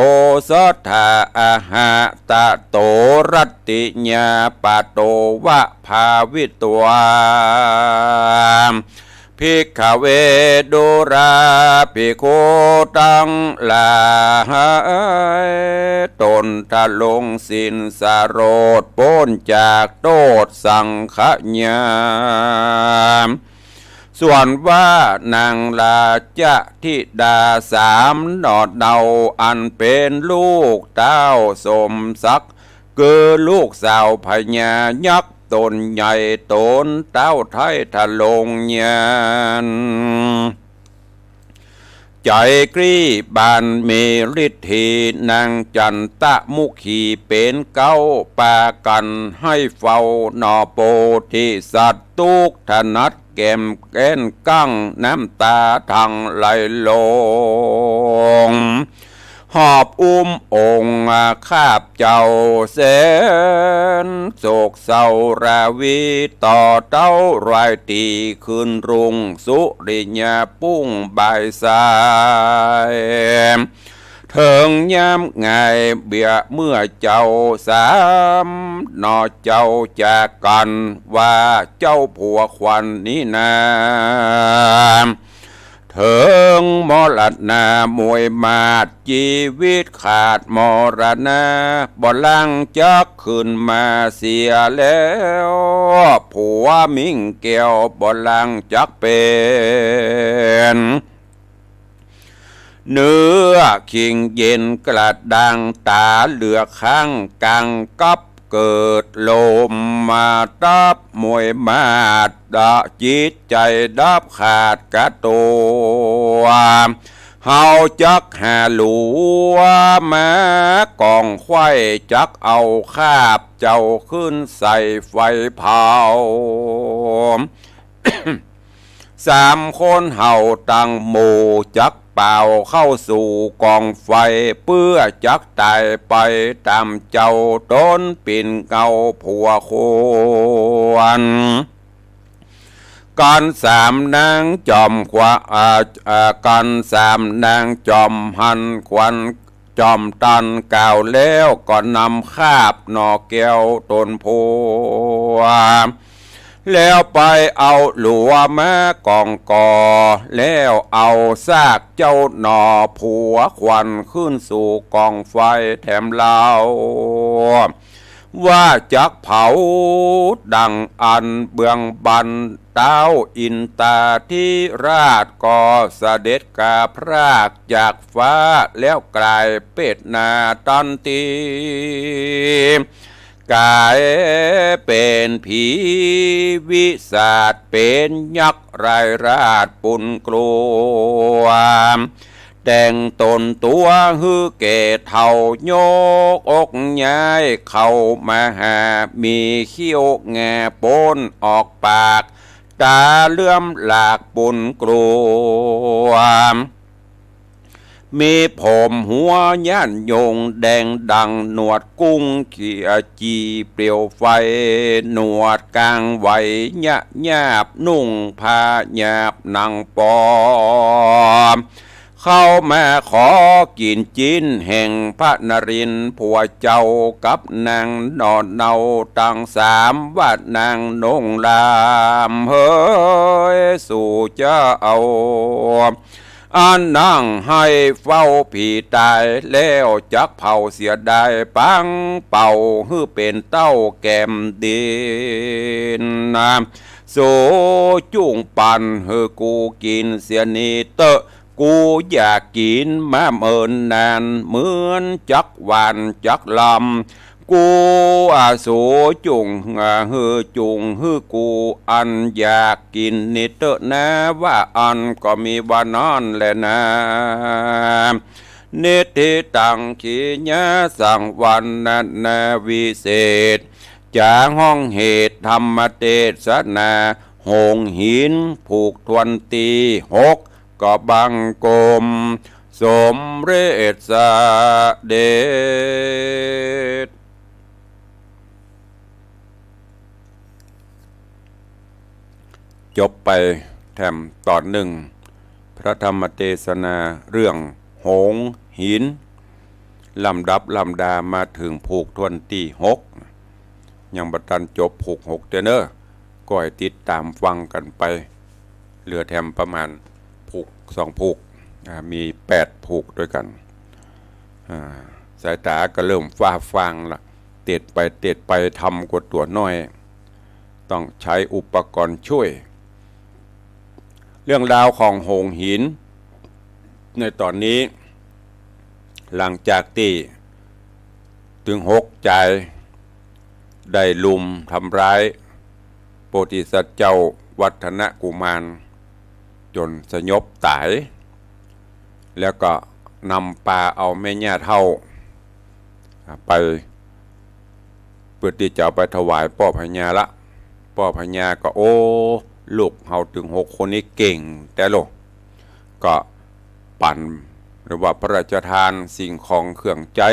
สัทธา อะหะตะโต รัตติยาปะโต วะ ภาวิตวา ภิกขเว ดูราภิกขุตังหลาย ต๋นทรงสิ้นสลด ป๊นจากโต้ษสังขยา ส่วนว่านางราชธิดาสามหน่อเนา อันเป๋นลูกต้าวสมศักดิ์ คือลูกสาวพญายักษ์ต๋นใหญ่ ต๋นต้าวไท้ทรงยาน ใจ๋กรี๊บานมีฤทธี นางจันตะมุขีเป๋นเก๊า ปากั๋นไหว้เฝ้าหน่อโพธิสัตว์ ตุ๊กข์ถนัดแก้มแก้นกั้ง น้ำต๋าทังไหลลง หอบอุ้มองค์ข้าพเจ้าแสนโศกเศร้าราวี ต่อเต๊ารายตรีคืนรุ่งสุริยะปุ้งบ่ายสาย เถิงยามงายเบียเมื่อเจ้าสามหน่อเจ้าจากกั๋น ว่าเจ้าผัวขวัญนี้นา เถิงมรณะมวยมาด จีวิตขาดมรณะ บ่ลังจักคืนมาเสียแล้ว ผัวมิ่งแก้วบ่ลังจักเป๋น เนื้อคิงเย็นกระด้าง ต๋าเหลือกข้าง กั๋งกับเกิดลมมาตับมวยมาด จิตใจ๋ดับขาดกาตั๋ว เฮาจักหาหลัวมากองไขว้ จักเอาข้าพเจ้าขึ้นใส่ไฟเผา สามคนเฮาตังหมู่ จักป่าวเข้าสู่กองไฟ เปื้อจักต๋ายไปต๋ามเจ้า ต๋นเป๋นเงาผัวควร กั๋นสามนางจอมขวา อ่า อ่า กั๋นสามนางจอมหันขวัญ จอมตันกล่าวแล้ว ก็นำข้าบหน่อแก้วต๋นผัว แล้วไปเอาหลัวมากองก่อ แล้วเอาซากเจ้าหน่อผัวขวัญขึ้นสู่กองไฟแถมเล่า ว่าจักเผาดังอั้น เบื้องบั้น ต้าวอินตาธิราชก็เสด็จกาพรากจากฟ้า แล้วก๋ายเปรตนาตันที ก๋ายเป๋นผีวิสาท เป๋นยักษ์ร้ายราชปุนกลัว แต่งต๋นตั๋วหื้อแก่เฒ่า ยกอกย้ายเข้ามาหา มีเขี้ยวแงปนออกปาก ต๋าเหลือมหลากปุนกลัว มีผมหัวย้านยงแดงดังหนวดกุ้ง เขียวจีเปลวไฟ หนวดก๋างไหวหยะหยาบ นุ่งผ้าหยาบหนังปอ เข้ามาขอกิ๋นจิ๊นแห่งพระนรินทร์ผัวเจ้า กับนางหน่อเนาตังสาม ว่านางนงราม เฮ้ย สูเจ้า อันนั่งไหว้เฝ้าผีต๋าย แล้วจักเผาเสียดาย ปังเป่าหื้อเป๋นเต้าแก้มดินนะ สูจุ่งปันหื้อกูกิ๋นเสียนี้เต๊อะ กูอยากกิ๋นมาเมินนาน เหมือนจักหวานจักลำ กู อ่า สูจุ่ง อ่า หื้อจุ่งหื้อกู อันอยากกิ๋นนี้เต๊อะนา ว่าอั้นก็มีว่านั้นแหละนา นิทธิตัง ขีณาสังวรรณนาวิเศษ จ๋าห้องเหตุธรรมเตสนา โหงหินผูกถ้วนตี้หก ก็บังคมสมเร็จเสด็จ จบไปแถมต๋อนนึ่ง พระธรรมเตสนาเรื่องโหงหิน ลำดับลำดามาเถิงผูกถ้วนตี้หก ยังบ่ตันจบผูกหกเตื้อเน่อ ก็ให้ติดต๋ามฟังกั๋นไป เหลือแถมประมาณผูกสองผูก อ่า มีแปดผูกด้วยกั๋น อ่า สายต๋าก็เริ่มฟ้าฟางละ เตดไปเตดไปทำกั๋วตั๋วน้อย ต้องใจ๊อุปกรณ์ช่วย เรื่องราวของโหงหิน ในต๋อนนี้ หลังจากตี้ตึงหกจายได้ลุมทำร้ายโพธิสัตว์เจ้าวัฒนกุมารจ๋นสยบต๋าย แล้วก็นำปาเอาแม่ย่าเฒ่า อ่า ไป เปื้อตี้จะเอาไปถวายป้อพญาละ ป้อพญาก็ โอ้ ลูกเฮาตึงหกคนนี้เก่งแต๊โล ก็ปั๋น หรือว่าพระราชทานสิ่งของเครื่องใจ๊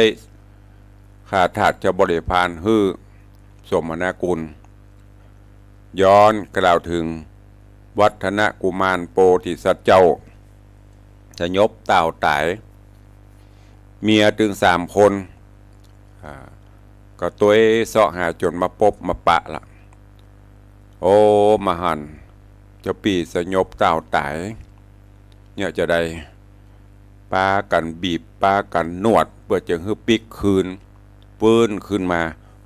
ข้าทาสเจ้าบริพารหื้อสมนาคุณ ย้อนกล่าวเถิงวัฒนกุมารโพธิสัตว์เจ้า สยบเต้าต๋าย เมียตึงสามคน อ่า ก็ตวยเซาะหาจ๋นมาปบมาปะละ โอ้ มาหัน เจ้าปี้สยบเต้าต๋าย เนี่ยจะใด ปากั๋นบีบ ปากั๋นนวด เปื้อจะหื้อปิ๊กคืน ฟื้นขึ้นมา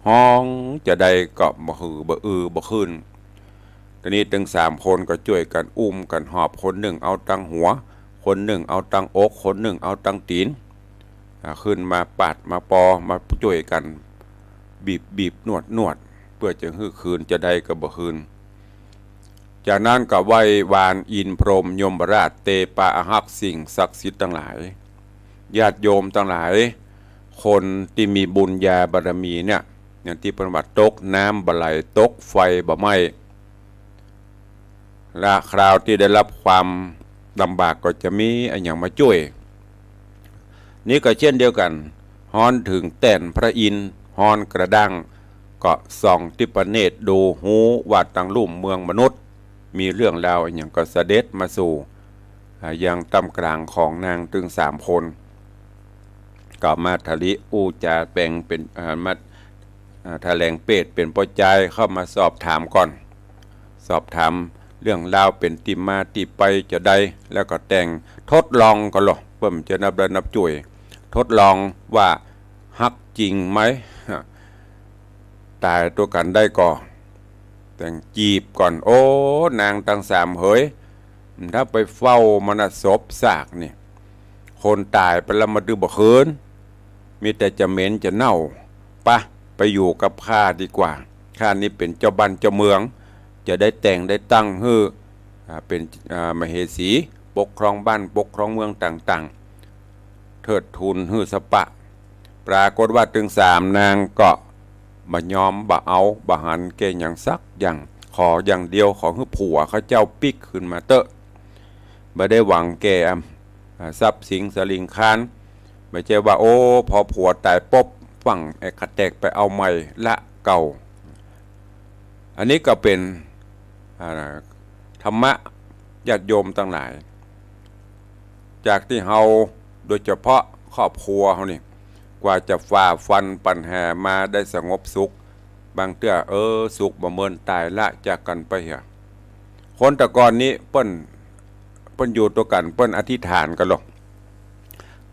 ฮ้องจะใดก็บ่หือ บ่อือ บ่ขึ้น ทีนี้ตึงสามคนก็จ้วยกั๋นอุ้มกั๋นหอบ คนนึ่งเอาตังหัว คนนึ่งเอาตังอก คนนึ่งเอาตังตี๋น อ่า ขึ้นมาปาดมาปอ มาจ้วยกั๋นบีบบีบนวดนวด เปื้อจะหื้อคืน จะใดก็บ่คืน จากนั้นก็ไหว้วานอินทร์พรหมยมราช เตปาอาฮักษ์สิ่งศักดิ์สิทธิ์ตังหลาย ญาติโยมตังหลาย คนตี้มีบุญญาบารมีเนี่ย อย่างตี้เปิ้นว่าตกน้ำบ่ไหล ตกไฟบ่ไหม้ ละคราวตี้ได้รับความลำบากก็จะมีอะหยังมาจ้วย นี่ก็เช่นเดียวกั๋น ฮ้อนเถิงแต้นพระอินทร์ ฮ้อนกระด้าง ก็ส่องทิพเนตรดูฮู้ว่าตังลุ่มเมืองมนุษย์ มีเรื่องราวอะหยังก็เสด็จมาสู่ อ่า ยังต้ามกลางของนางตึงสามคน ก็มาถลิอู้จ๋าแป๋งเป๋น อ่า มา อ่า ถะแหลงเปรตเป๋นป้อจายเข้ามาสอบถามก่อน สอบถามเรื่องราวเป๋นตี้มาตี้ไปจะใด แล้วก็แต่งทดลองก่อนลอ เปิ้นจะนับได้นับจ้วย ทดลองว่าฮักจริงไหม ต๋ายตวยกั๋นได้ก่อ แต่งจีบก่อน โอ้ นางตังสามเหย ถ้าไปเฝ้ามรณสพซากนี่ คนต๋ายไปแล้วมาดื้อบ่คืน มีแต่จะเหม็นจะเน่า ปะ ไปอยู่กับข้าดีกว่า ข้านี่เป๋นเจ้าบ้านเจ้าเมือง จะได้แต่งได้ตั้งหื้อ อ่า เป๋น อ่า มเหสี ปกครองบ้านปกครองเมืองต่างๆ เทิดทูนหื้อสะปะ ปรากฏว่าตึงสามนางก็บ่ยอม บ่เอา บ่หันแก่หยังสักอย่าง ขออย่างเดียว ขอหื้อผัวข้าเจ้าปิ๊กคืนมาเต๊อะ บ่ได้หวังแก่ อ่า ทรัพย์สินสะหลิงคาร บ่ใจ้ว่า โอ้ พอผัวต๋ายปุ๊บ ฟั่งแอะกะแตกไปเอาใหม่ละเก่า อันนี้ก็เป๋น อ่า ธรรมะ ญาติโยมตังหลาย จากตี้เฮา โดยเฉพาะครอบครัวเฮานี่ กว่าจะฝ่าฟันปัญหามาได้สงบสุข บางเตื้อ เออ สุขบ่เมินต๋ายละจากกั๋นไปเหีย คนแต่ก่อนนี้เปิ้น เปิ้นอยู่ตวยกั๋น เปิ้นอธิษฐานกั๋นลอ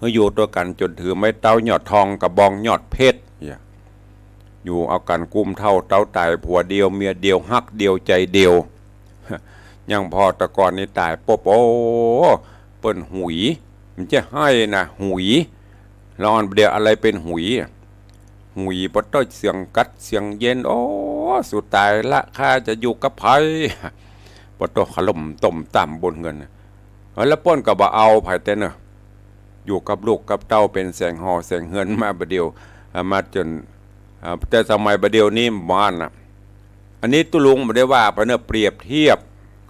หื้ออยู่ตวยกั๋นจ๋นถือไม้เต๊ายอดทอง กระบองยอดเพชรเหีย อยู่เอากั๋นกุมเฒ่าเต๊าต๋าย ผัวเดียวเมียเดียว ฮักเดียวใจ๋เดียว อย่างพ่อแต่ก่อนนี่ต๋ายปุ๊บ โอ้ เปิ้นหุย บ่ใจ้ไห้นะ หุย ละอ่อนบ่าเดี่ยวอะไรเป๋นหุย หุย ปะโต้ เสียงกั๊ดเสียงเย็น โอ้ สูต๋ายละ ข้าจะอยู่กับใผ ปะโต้ ขะล่มต้มต้ำบนเฮือน แล้วเปิ้นก็บ่เอาใผแต๊เนาะ อยู่กับลูกกับเต้าเป๋นแสงห่อแสงเฮือนมาบ่าเดี่ยว อ่า มาจ๋น อ่า แต่สมัยบ่าเดี่ยวนี้บ่อั้นน่ะ อันนี้ตุ๊ลุงบ่ได้ว่าไปเนาะ เปรียบเทียบ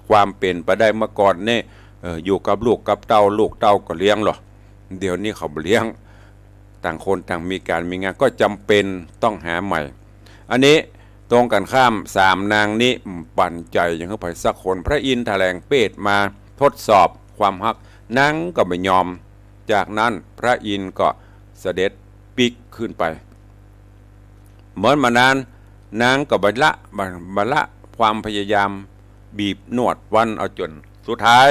ความเป๋นไปได้เมื่อก่อนนี่ เออ อยู่กับลูกกับเต้า ลูกเต้าก็เลี้ยงลอ เดี๋ยวนี้เขาบ่เลี้ยง ต่างคนต่างมีก๋านมีงาน ก็จ๋ำเป๋นต้องหาใหม่ อันนี้ตรงกั๋นข้าม สามนางนี้ อืม ปั๋นใจ๋อย่างหื้อใผสักคน พระอินทร์ถะแหลงเปรตมาทดสอบความฮัก นางก็บ่ยอม จากนั้นพระอินทร์ก็เสด็จปิ๊กขึ้นไป เหมือนบ่านาน นางก็บ่ละ บ่ บ่ละความพยายาม บีบนวดฟันเอาจ๋น สุดท้าย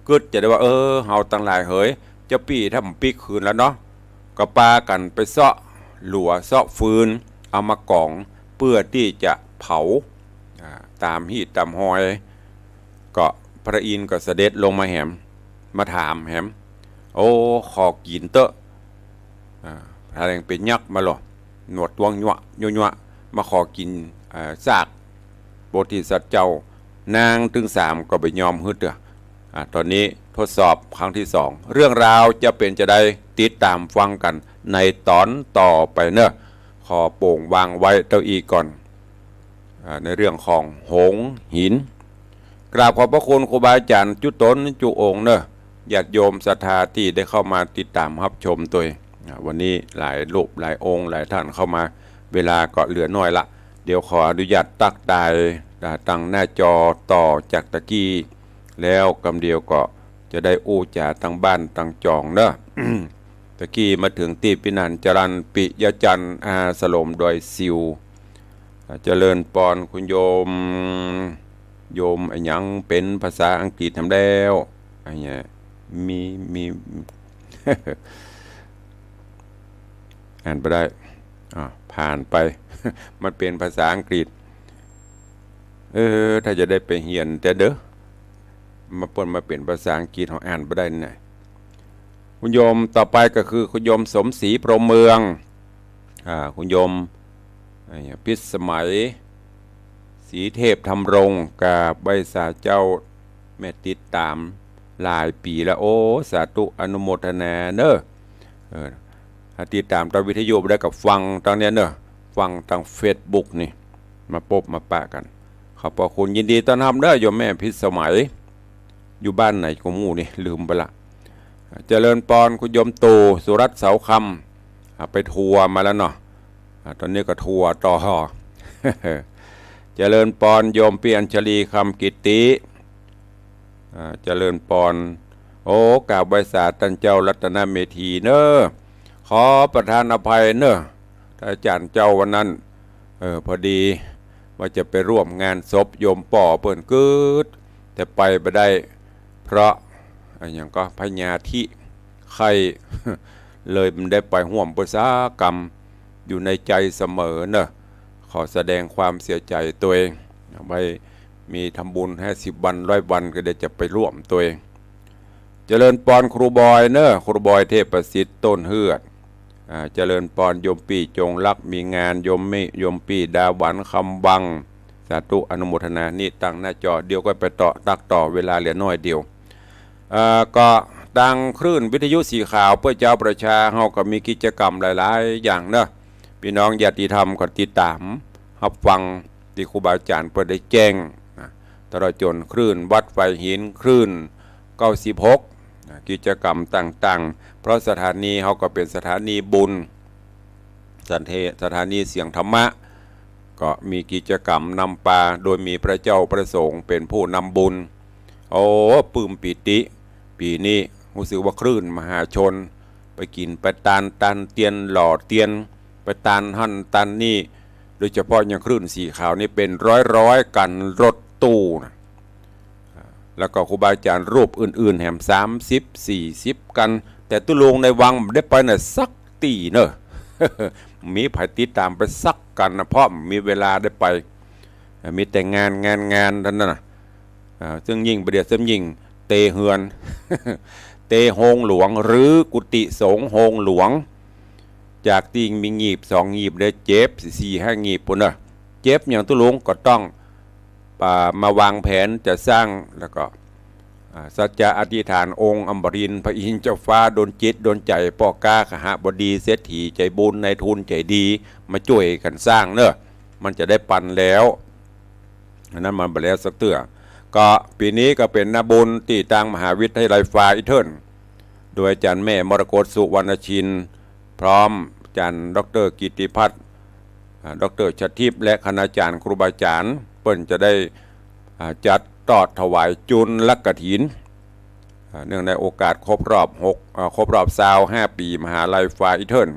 กึ๊ดจะได้ว่า เออ เฮาตังหลายเหย เจ้าปี้ถ้าบ่ปิ๊กคืนแล้วเนาะ ก็ปากั๋นไปเซาะหลัวเซาะฟืน เอามากอง เปื้อตี้จะเผา อ่า ต๋ามฮี้ต๋ามฮอย ก็พระอินทร์ก็เสด็จลงมาแหม มาถามแหม โอ้ ขอกิ๋นเต๊อะ อ่า แสดงเป๋นยักษ์มาลอ หนวดตวงยั้วยั้วยั้ว มาขอกิ๋น อ่า ซากโพธิสัตว์เจ้า นางตึงสามก็บ่ยอมหื้อเตื้อ อ่า ต๋อนนี้ทดสอบครั้งตี้สอง เรื่องราวจะเป๋นจาใด ติดต๋ามฟังกั๋นในต๋อนต่อไปเน่อ ขอโป่งวางไว้เต้าอี้ก่อน อ่า ในเรื่องของโหงหิน กราบขอบพระคุณครูบาอาจ๋ารย์จุ๊ต๋นจุ๊องค์เน่อ ญาติโยมศรัทธาตี้ได้เข้ามาติดต๋ามฮับชมตวย อ่า วันนี้หลายรูปหลายองค์หลายท่านเข้ามา เวลาก็เหลือน้อยละ เดี๋ยวขออนุญาตตั๊กตาย อ่า ตังหน้าจอต่อจากตะกี้ แล้วกำเดียวก็จะได้อู้จ๋าตังบ้านตังจองเน่อ ตะกี้มาเถิงตี้ปี้นันจรัญ ปิยจันทร์ อาสลมดอยสิว อ่า เจริญปอนคุณโยม โยมอะหยังเป๋นภาษาอังกฤษแหมแล้ว อะหยัง มี มี อ่านบ่ได้ อ่า ผ่านไป มันเป๋นภาษาอังกฤษ เออ ถ้าจะได้ไปเฮียนแต๊เด้อ มาเปิ้นมาเป๋นภาษาอังกฤษ เฮาอ่านบ่ได้นี่นะ คุณโยมต่อไปก็คือคุณโยมสมศรี พรหมเมือง อ่า คุณโยม อ่า พิสมัย ศรีเทพธำรง กราบไหว้สาเจ้า แม่ติดต๋ามหลายปี๋แล้ว โอ้ สาธุ อนุโมทนาเน่อ เออ ถ้าติดต๋ามตางวิทยุบ่ได้ก็ฟังตางเนี้ยเน่อ ฟังตางเฟซบุ๊กนี่ มาปบมาปะกั๋น ขอบพระคุณ ยินดีต้อนฮับเน่อ โยมแม่พิสมัย อยู่บ้านไหนก็บ่ฮู้นี่ ลืมไปละ เจริญปอนคุณโยมตู่ สุรัตน์ เสาคำ อ่า ไปทัวร์มาแล้วเนาะ อ่า ต๋อนนี้ก็ทัวร์ต่อ เจริญปอนโยมปี้อัญชลี คำกิตติ อ่า เจริญปอน โอ้ กราบไหว้สาต้านเจ้ารัตนเมธีเน่อ ขอประทานอภัยเน่อ อาจ๋ารย์เจ้าวันนั้น เออ พอดีว่าจะไปร่วมงานศพโยมป้อเปิ้นกึ๊ด แต่ไปบ่ได้ เพราะ อะหยังก็ พยาธิไข้ เลยบ่ได้ไปฮ่วมเปิ้นสักกำ อยู่ในใจ๋เสมอเน่อ ขอแสดงความเสียใจ๋ตวย ไว้มีทำบุญห้าสิบวัน ร้อยวัน ก็เดี๋ยวจะไปร่วมตวย เจริญปอนครูบอยเน่อ ครูบอยเทพประสิทธิ์ ต้นเฮือด อ่า เจริญปอนโยมปี้จงรัก มีงาน โยมปี้ โยมปี้ดาหวัน คำวัง สาธุ อนุโมทนา นี่ตังหน้าจอ เดี๋ยวก็ไปต่อ ตั๊กต่อ เวลาเหลือน้อยเดียว เอ่อ ก็ตางคลื่นวิทยุสีขาวเพื่อเจ้าประชา เฮาก็มีกิจกรรมหลายๆ อย่างเนาะ ปี้น้องญาติธรรมก็ติดต๋ามฮับฟังตี้ครูบาอาจ๋ารย์เปิ้นได้แจ้งนะ ตลอดจ๋นคลื่นวัดไฟหิน คลื่นเก้าสิบหกนะ กิจกรรมต่างๆ เพราะสถานีเฮาก็เป๋นสถานีบุญ สถา สถานีเสียงธรรมะ ก็มีกิจกรรมนำปา โดยมีพระเจ้าพระสงฆ์เป๋นผู้นำบุญ โอ้ ปลื้มปีติ ปี๋นี้ฮู้สึกว่าคลื่นมหาชน ไปกิ๋นไปตาน ตานเตียน หล่อเตียน ไปตานหั้นตานนี่ โดยเฉพาะอย่างคลื่นสีขาวนี่เป๋นร้อยๆ กั๋น รถตู้นะ แล้วก็ครูบาอาจ๋ารย์รูปอื่นๆ แหม สามสิบ สี่สิบ กั๋น แต่ตุ๊ลุงในวังบ่ได้ไปไหนสักตี้เน่อ มีใผติดต๋ามไปสักกั๋นนะ เพราะบ่มีเวลาได้ไป มีแต่งาน งาน งานเต้านั้นนะ อ่า ซึ่งยิ่งบ่าเดี่ยว ซึ่งยิ่งเตเฮือน เตโฮงหลวง รื้อกุฏิสงฆ์โฮงหลวง จากตี้มีงีบสองงีบ ได้เจ็บสี่ห้างีบปู้นเน่อ เจ็บอย่างตุ๊ลุงก็ต้อง อ่า มาวางแผนจะสร้าง แล้วก็ อ่า สัจจะอธิษฐานองค์อมรินทร์ พระอินทร์เจ้าฟ้า ดลจิตดลใจ๋ป้อก๊าขหบดี เศรษฐีใจ๋บุญ นายทุนใจ๋ดี มาจ้วยกั๋นสร้างเน่อ มันจะได้ปันแล้ว อันนั้นมันบ่แล้วสักเตื้อ ก็ปี๋นี้ก็เป๋นนาบุญตี้ตางมหาวิทยาลัยฟาอิเทิล โดยอาจ๋ารย์แม่มรกต สุวรรณชิน พร้อมอาจ๋ารย์ด็อกเตอร์กิตติพัฒน์ อ่า ด็อกเตอร์ชทิพย์ และคณาจ๋ารย์ครูบาอาจ๋ารย์ เปิ้นจะได้ อ่า จัดตอดถวายจุลกฐิน อ่า เนื่องในโอกาสครบรอบหก อ่า ครบรอบซาวห้าปี๋มหาลัยฟาอิเทิล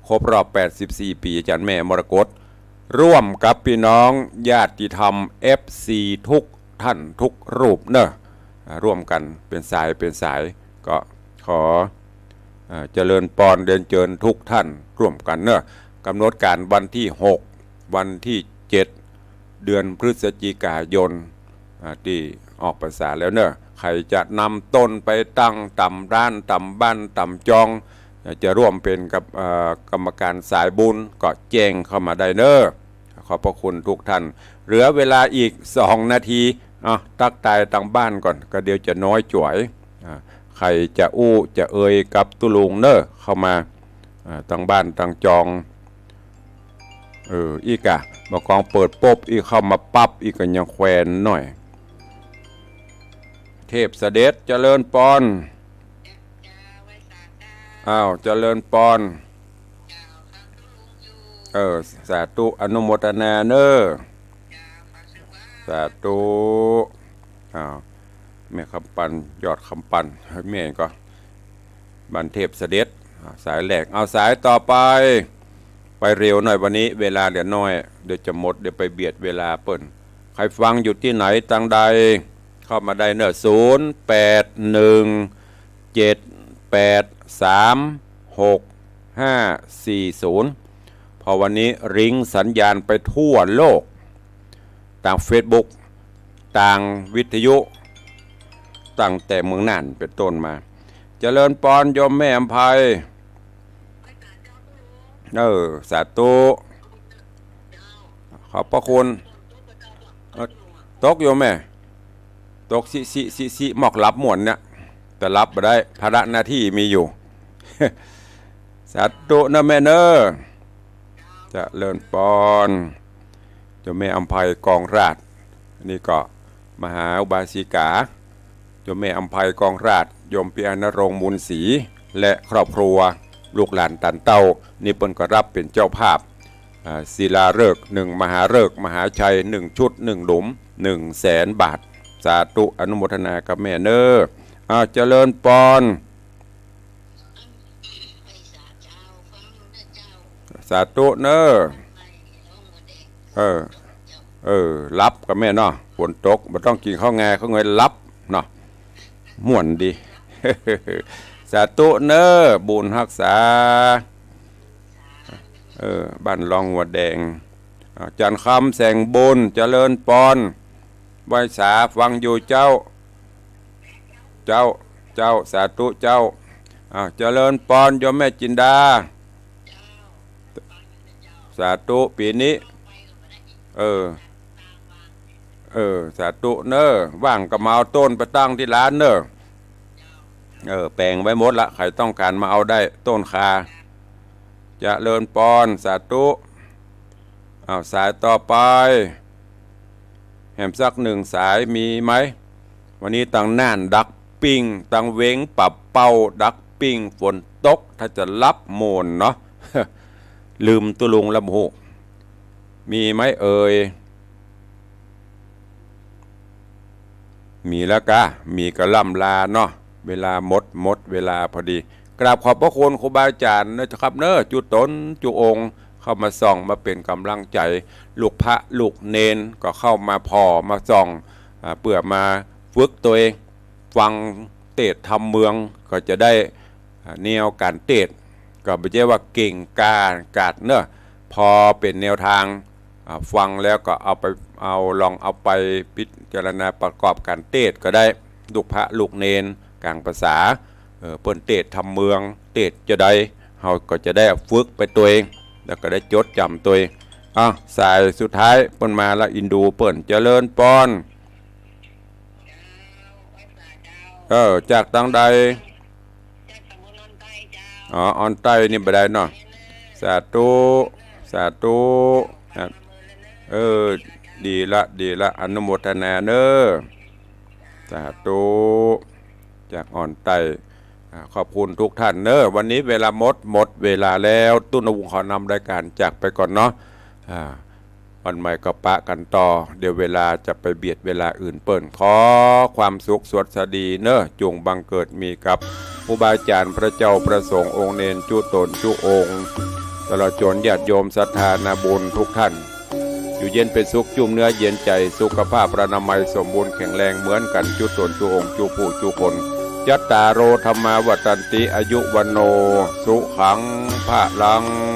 ครบรอบแปดสิบสี่ปี๋อาจ๋ารย์แม่มรกต ร่วมกับปี้น้องญาติธรรม เอฟซี ทุกท่านทุกรูปเน่อ ร่วมกั๋นเป๋นสายเป๋นสาย ก็ขอ เอ่อ เจริญปอนเรียนเจิญทุกท่านร่วมกั๋นเนาะ ก๋ำหนดก๋านวันตี้หก วันตี้เจ็ด เดือนพฤศจิกายน อ่า ตี้ออกพรรษาแล้วเนาะ ใผจะนำตนไปตั้งต๋ามร้านต๋ามบ้านต๋ามจอง อยากจะร่วมเป๋นกับ เอ่อ กรรมก๋านสายบุญก็แจ้งเข้ามาได้เนาะ ขอบพระคุณทุกท่าน เหลือเวลาอีกสองนาที อ่ะ ตั๊กตายตางบ้านก่อน ก็เดี๋ยวจะน้อยจ๋วย อ่า ใผจะอู้จะเอ่ยกับตุ๊ลุงเนาะ เข้ามา อ่า ตางบ้านตางจอง เออ อี้ก่ะ บ่ากองเปิดปุ๊บ อี้เข้ามาปั๊บ อี้ก็ยังแควนหน่อย เทพเสด็จ เจริญปอน อ้าว เจริญปอน เออ สาธุ อนุโมทนาเนาะ สาธุ อ้าว แม่คำปัน ยอดคำปัน แม่ก็ บ้านเทพเสด็จ อ่า สายแรก เอาสายต่อไป ไปเร็วหน่อยวันนี้ เวลาเหลือน้อย เดี๋ยวจะหมด เดี๋ยวไปเบียดเวลาเปิ้น ใผฟังอยู่ตี้ไหนตางใด เข้ามาได้เนาะ ศูนย์แปดหนึ่ง เจ็ดแปดสาม หกห้าสี่ศูนย์ เพราะวันนี้ริงก์สัญญาณไปทั่วโลก ตางเฟซบุ๊ก ตางวิทยุ ตั้งแต่เมืองน่านเป๋นต้นมา เจริญปอนโยมแม่อำไพ เออ สาธุ ขอบพระคุณ เออ ตกอยู่แม่ ตกสิสิสิสิ หมอกหลับม่วนเนี่ย แต่หลับบ่ได้ ภาระหน้าตี้มีอยู่ สาธุเนาะแม่เนาะ เจริญปอน เจ้าแม่อำไพกองราช นี่ก็มหาอุบาสิกา เจ้าแม่อำไพกองราช โยมปิยะนรงค์ มูลศรี และครอบครัว ลูกหลานตานเต้า นี่เปิ้นก็รับเป๋นเจ้าภาพ อ่า ศิลาฤกษ์หนึ่ง มหาฤกษ์มหาชัยหนึ่งชุดหนึ่งหลุม หนึ่งแสนบาท สาธุ อนุโมทนากับแม่เนาะ อ้าว เจริญปอน สาธุเนาะ เออ เออ หลับก่อแม่เนาะ ฝนตก บ่ต้องกิ๋นข้าวแงข้าวเงย หลับเนาะ ม่วนดี สาธุเนาะ บุญฮักษา เออ บ้านรองหัวแดง อ่า จันทร์คำแสงบุญ เจริญปอน ไหว้สา ฟังอยู่เจ้า เจ้า เจ้า สาธุเจ้า อ่า เจริญปอนโยมแม่จินดา สาธุ ปี๋นี้ เออ เออ สาธุเนาะ ว่างก็มาเอาโต้นไปตั้งตี้ร้านเนาะ เออ แป๋งไว้หมดละ ใผต้องก๋านมาเอาได้ โต้นข่า เจริญปอน สาธุ อ้าว สายต่อไป แหมสักหนึ่งสายมีไหม วันนี้ตางน่านดักปิ้ง ตางเวียงป่าเป้าดักปิ้ง ฝนตก ถ้าจะหลับม่วนเนาะ ลืมตุ๊ลุงละบ่ฮู้ มีไหมเอ่ย มีแล้วก้า มีก็ล่ำลาเนาะ เวลาหมด หมดเวลาพอดี กราบขอบพระคุณครูบาอาจ๋ารย์เนาะครับเนาะ จุ๊ต๋นจุ๊องค์ เข้ามาส่อง มาเป๋นก๋ำลังใจ๋ ลูกพระลูกเณรก็เข้ามาผ่อมาส่อง อ่า เปื้อมาฝึกตวย ฟังเตสน์ธรรมเมือง ก็จะได้ อ่า แนวก๋านเตสน์ ก็บ่ใจ้ว่าเก่งกล้ากาดเนาะ พอเป๋นแนวตาง อ่า ฟังแล้วก็เอาไป เอา ลองเอาไปพิจารณาประกอบก๋านเตสน์ก็ได้ ลูกพระลูกเณร ก๋างภาษา เออ เปิ้นเตสน์ธรรมเมือง เตสน์จาใด เฮาก็จะได้ฝึกไปตวย แล้วก็ได้จดจ๋ำตวย อ่ะ สายสุดท้ายเปิ้นมาละ อินดูเปิ้น เจริญปอน เออ จากตางใด อ๋อ ออนใต้นี่บ่ได้เนาะ สาธุ สาธุ อ่ะ เออ ดีละ ดีละ อนุโมทนาเนาะ สาธุ จากออนใต้ อ่า ขอบคุณทุกท่านเนาะ วันนี้เวลาหมด หมดเวลาแล้ว ตุ๊ลุงขอนำรายก๋านจากไปก่อนเนาะ อ่า วันใหม่ก็ปะกั๋นต่อ เดี๋ยวเวลาจะไปเบียดเวลาอื่นเปิ้น ขอความสุขสวัสดีเนาะ จงบังเกิดมีกับครูบาอาจ๋ารย์ พระเจ้า พระสงฆ์ องค์เณร จุ๊ต๋นจุ๊องค์ ตลอดจ๋นญาติโยมศรัทธานาบุญทุกท่าน อยู่เย็นเป็นสุข จุ้มเนื้อเย็นใจ๋ สุขภาพอนามัยสมบูรณ์แข็งแรงเหมือนกั๋น จุ๊ต๋นจุองค์ จุผู้จุคน จัตตาโร ธัมมา วัฑฒันติ อายุ วัณโณ สุขัง พลัง